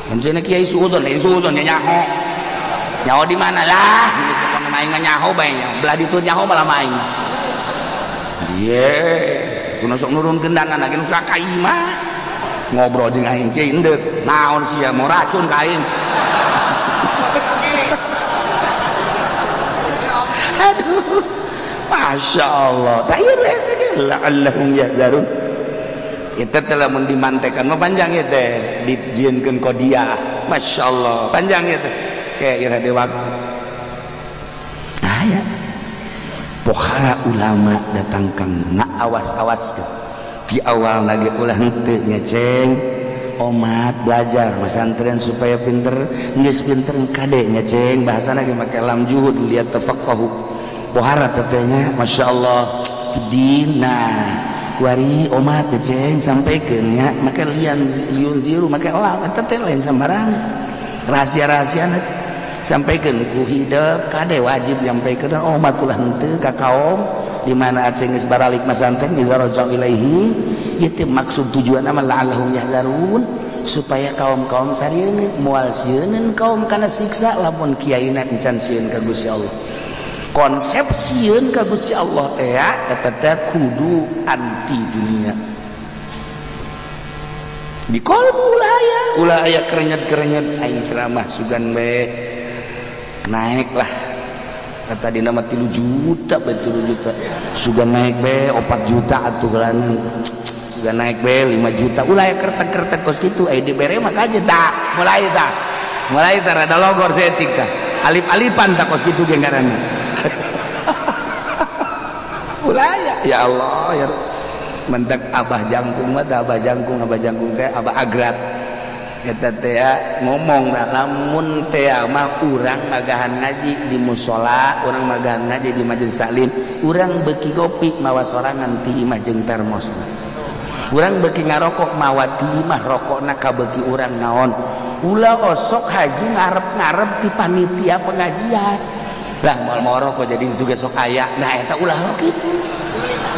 Maksudnya kiai suudzon, lain suudzon nya nyaho. Nyaho di mana lah? Geus pokona mah aing mah nyaho bae nya. Belah ditu nyaho malah mah aing. Ye, kudu sok nurunkeun dana lagi nu ka imah. Ngobrol jeung aing kiai endeuk. Naon sia mau racun ka aing. Aduh. Masya Allah. Tak ieu biasa ge la'allahum yahzarun. Itu telah mun dimantekan mah panjang ya teh dijieunkeun kodiah. Masya Allah panjang ya teh kayak ira de waktu aya pohara ulama datang kang ngaawas-awas di awal lagi ulah henteu ngeceng omat belajar pesantren supaya pinter geus pinter kade ngeceng bahasana ge make lam juhud lihat tafaqahu pohara tetehnya Masya Allah dina kuari omat ceng sampaikan ya make lian liun ziru make lam eta teh lain sambarang rahasia-rahasia sampaikan ku hidep kade wajib nyampaikeun omat ulah henteu ka kaum di mana aceng geus baralik masantren idza rajau ilaihi ieu teh maksud tujuan mah la'allahum yahzarun supaya kaum-kaum sarieun moal sieun kaum kana siksa lamun kiaina encan sieun ka Gusti Allah. Konsep sieun ka Gusti Allah teh eta teh kudu anti dunia di kolbu ulah aya kerenyet-kerenyet aing ceramah sugan bae naik lah kata dina mah 3 juta bae 3 juta sugan naik bae 4 juta atuh gelanan sugan naik bae 5 juta ulah aya kertek-kertek kos kitu aya dibere mah kaje tah mulai tah rada logor saeutik tah alip-alipan tah kos kitu ge ngaranna. Ulaya ya Allah ya mentak abah jangkung mah abah jangkung teh abah agrat eta teh ngomong lah lamun teh mah urang magahan ngaji di musala urang magahan ngaji di majelis taklim urang beuki kopi mawa sorangan ti imah jeung termosna urang beuki ngarokok mawa ti imah rokokna kabeuki urang naon ulah osok haju ngarep-ngarep ti panitia pengajian lah moal mau rokok jadi juga sok aya nah eta ulah sok kitu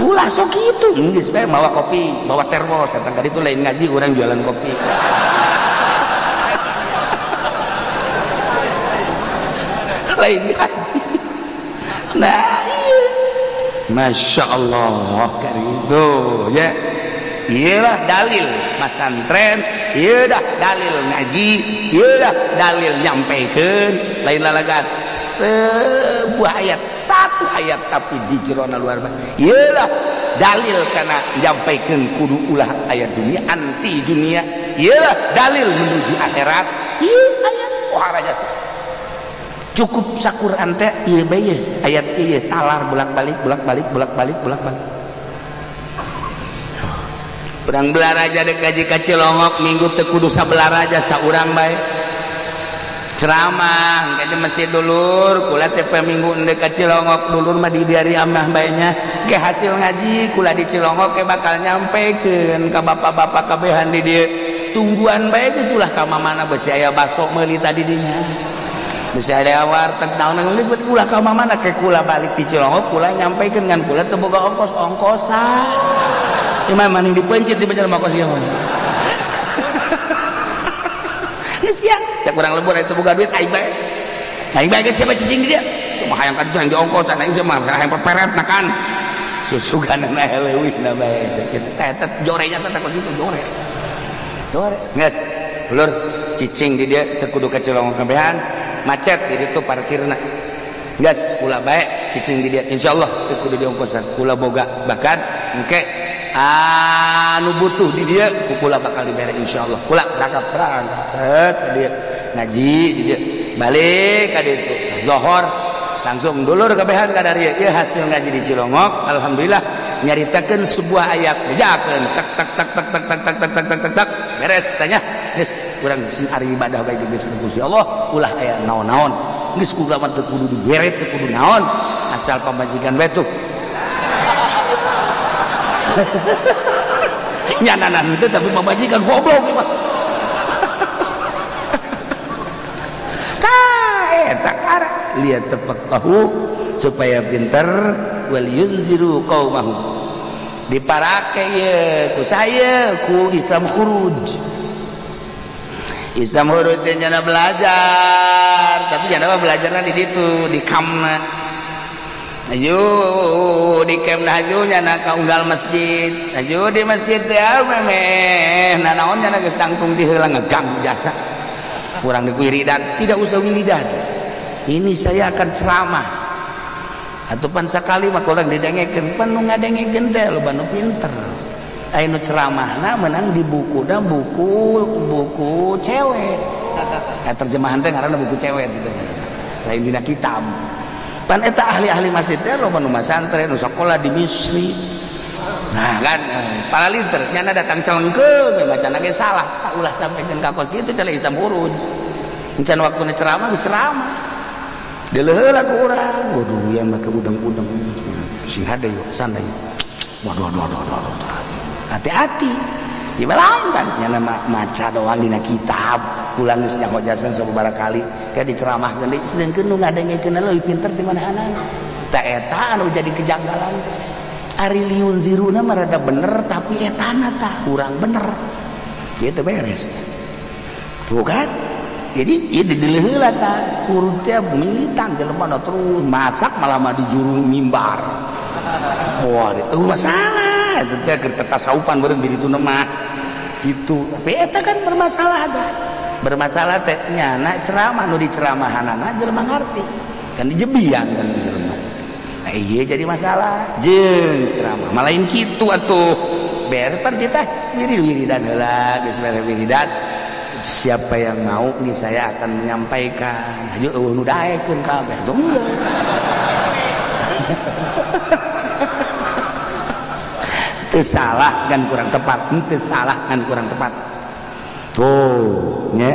ulah sok kitu geus bae mawa kopi mawa termos datang ka ditu lain ngaji urang jualan kopi lain ngaji nah iya Masya Allah tuh ya iyalah dalil masantren iya dah dalil ngaji iya dah dalil nyampaikan lain lalagan sebuah ayat satu ayat tapi di jerona luar biasa iyalah dalil karena nyampaikan kudu ulah ayat dunia anti dunia iyalah dalil menuju akhirat iya ayat wah raja cukup sakuran teh ieu bae ayat ieu talar bolak-balik bolak-balik bolak-balik bolak-balik. Urang belaraja dek gaji ka Cilongok minggu teu kudu sabelaraja saurang bae ceramah engke di masjid dulur kula teh minggu endek ka Cilongok dulur mah di diari amah bae nya ge hasil ngaji kula di Cilongok ge bakal nyampekeun ka bapak-bapak kabehan di dieu tungguan bae geus ulah ka mamana beusi aya baso meuli tadi dinya beusi aya warteg naon geus ulah ka mamana ke kula balik di Cilongok kula nyampekeun ngan kula teu boga ongkos ongkosan imah maning dipencit di bajar makos ieu mah. Geus ya, cek urang lembur eta boga duit aing bae. Aing bae geus siapa cicing di dia. Cuma hayang ka ditu hayang diongkosan aing mah hayang peperet na kan. Susuganana leuwihna bae cek kitu. Teh teh jorenya teh kos kitu jore. Jore. Geus, ulur cicing di dia teu kudu ka Cilongok kabehan, macet di ditu parkirna. Geus kula bae cicing di dia insyaallah teu kudu diongkosan. Kula boga bahkan engke anu butuh di dia kula bakal dibere insyaallah kula berangkat berangkat dia ngaji di dia balik ka ditu zuhur langsung dulur kabehan ka dari ieu hasil ngaji di Cilongok alhamdulillah nyaritakeun sebuah ayat bejakeun tak tak tak tak tak tak tak tak tak tak tak tak beres tanya Geus urang sing ari ibadah bae geus ka Gusti Allah, ulah aya naon-naon. Geus ku mah teu kudu dibere, teu kudu naon, asal pamajikan bae tuh. Nyana teu tapi pamajikan goblok mah. Tah eta kara lihat tafaqahu supaya pinter wal yunziru qaumahum. Diparake ieu ku saya ku Islam khuruj. Islam khuruj teh nyana belajar, tapi nyana mah belajarna di ditu di kamna. Ayo di kamna aju nyana ka unggal masjid. Ayo di masjid teh memeh nanaon nyana geus tangtung ti heula ngegang jasa. Kurang di wiridan, tidak usah wiridan. Ini saya akan ceramah. Atau pan sakali mah kurang didengekeun, pan nu ngadengekeun teh loba nu pinter. Aya nu ceramahna menang di buku da buku buku cewek. Nah, terjemahan teh ngaranna buku cewek gitu. Lain dina kitab. Pan eta ahli-ahli masjid teh loba nu masantren, nu sakola di Misri. Nah kan para linter nyana datang celengkeung macana ge salah. Tak ulah sampaikan ka kos kitu cale Islam huruj. Encan waktuna ceramah geus ceramah. Dileuheula ku urang. Waduh, yang make udang-udang. Sing hade yuk, sana yuk. Waduh, waduh, waduh, waduh. Hati-hati. Ya lain kan nyana maca doang dina kitab. Ulang geus nyaho jasan sababaraha kali kayak diceramahkeun deui sedengkeun nu ngadengekeun leuwih pinter di mana-mana. Ta eta anu jadi kejanggalan. Ari liunziruna mah rada bener tapi etana tah kurang bener. Gitu beres. Tuh kan? Jadi ieu dideuleuheula tah kurut teh militan jelema terus masak malah mah di juru mimbar. Wah, itu masalah. Itu teh keur tasawufan bareng di ditu mah. Gitu. Tapi eta kan bermasalah teh. Bermasalah teh nyana ceramah nu diceramahanana jelema ngarti. Kan dijebian kan jelema. Nah, iya jadi masalah. Jeung ceramah malain kitu atuh. Beres pan kita wirid-wiridan heula geus beres wiridan. Siapa yang mau nih saya akan menyampaikan. Ayo eueuh nu daekeun kabeh tuh geus. Teu salah kan kurang tepat, teu salah kan kurang tepat. Tuh, nya.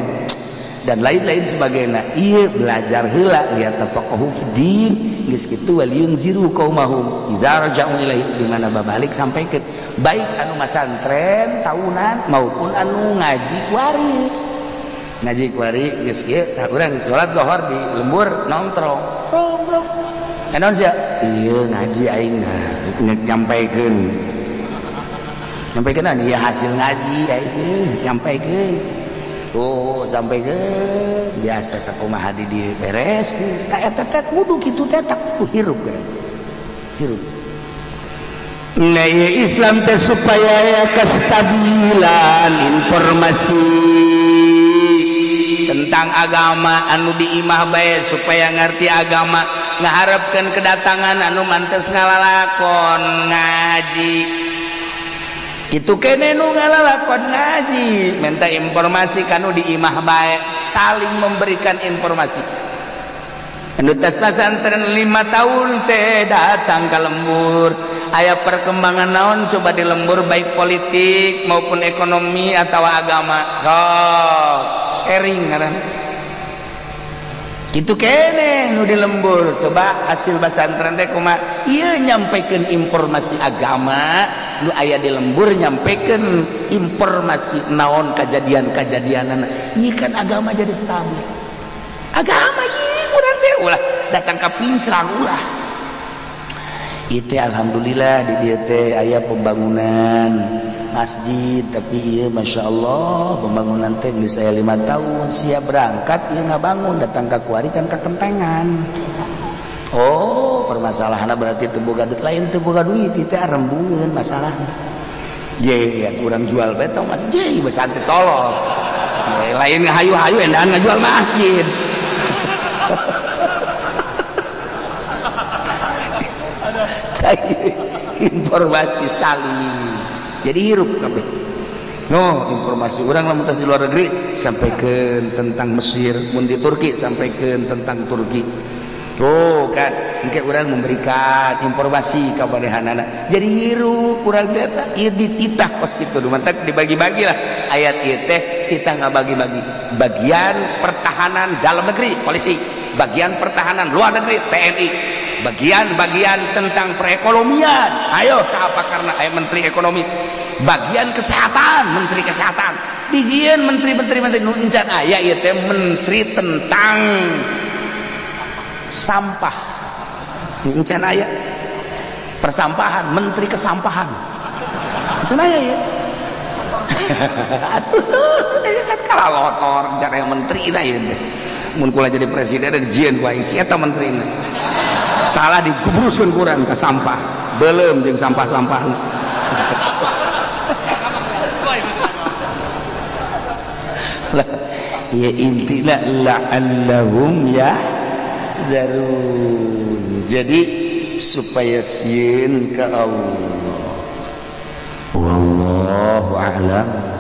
Dan lain-lain sebagainya. Iya belajar heula lihat tafaqahu din geus kitu wal yunziru qaumahum idza raja'u ilaihi di mana babalik sampaikan baik anu masantren tahunan maupun anu ngaji kuari. Ngaji kuari geus kieu tah urang salat lohor di lembur nongtrong. Rong rong. Naon sia? Ieu ngaji aing nyampaikeun. Nyampaikeun ieu hasil ngaji aing nyampaikeun. Oh, sampai ke biasa sakumaha di dieu beres geus. Tah eta teh kudu kitu teh tak kudu hirup ge. Hirup. Nah, Islam teh supaya ya kestabilan informasi tentang agama anu di imah bae supaya ngerti agama, ngaharapkeun kedatangan anu mantes ngalalakon ngaji. Itu kene nu ngalalakon ngaji minta informasi kanu di imah bae saling memberikan informasi. Anu tes pasantren 5 tahun teh datang ke lembur aya perkembangan naon coba di lembur baik politik maupun ekonomi atau agama. Oh, sharing ngaran. Gitu kene nu di lembur coba hasil pasantren teh kumaha ieu nyampaikan informasi agama nu aya di lembur nyampaikan informasi naon kejadian-kejadianana ieu kan agama jadi stabil. Agama ieu urang teh ulah datang ka pincrang ulah. Itu alhamdulillah di dieu teh aya pembangunan masjid tapi ieu Masya Allah pembangunan teh geus aya 5 tahun siap berangkat ieu ngabangun datang ka kuari can kakentengan. Oh, permasalahanna berarti teu boga duit lain teu boga duit itu rembungeun masalahna. Je, urang jual bae tong masjid, je santri tolol. Lain ngahayu-hayu endahan ngajual masjid. Informasi saling jadi hirup kabeh. No, informasi orang lamun tas di luar negeri sampaikan tentang Mesir, mun di Turki sampaikan tentang Turki. Tuh kan, mungkin orang memberikan informasi ke manehanana jadi hirup kurang data. Ieu dititah kos kitu, mantak dibagi-bagi lah ayat ieu teh. Kita nggak bagi-bagi bagian pertahanan dalam negeri polisi, bagian pertahanan luar negeri TNI, bagian-bagian tentang perekonomian ayo apa karena ayo menteri ekonomi, bagian kesehatan menteri kesehatan, bagian menteri-menteri menteri nu encan aya ieu teh menteri tentang sampah, encan aya persampahan, menteri kesampahan encan aya ya. Atuh kan kalotor, encan aya menteri na ieu teh. Mun kula jadi presiden ada dijieun ku aing si eta menteri. Salah dikubruskeun kurang ke sampah, belum jeung sampah-sampahna lah ya. Intina la'allahum yahdzarun, jadi supaya sieun ka Allah. Wallahu a'lam.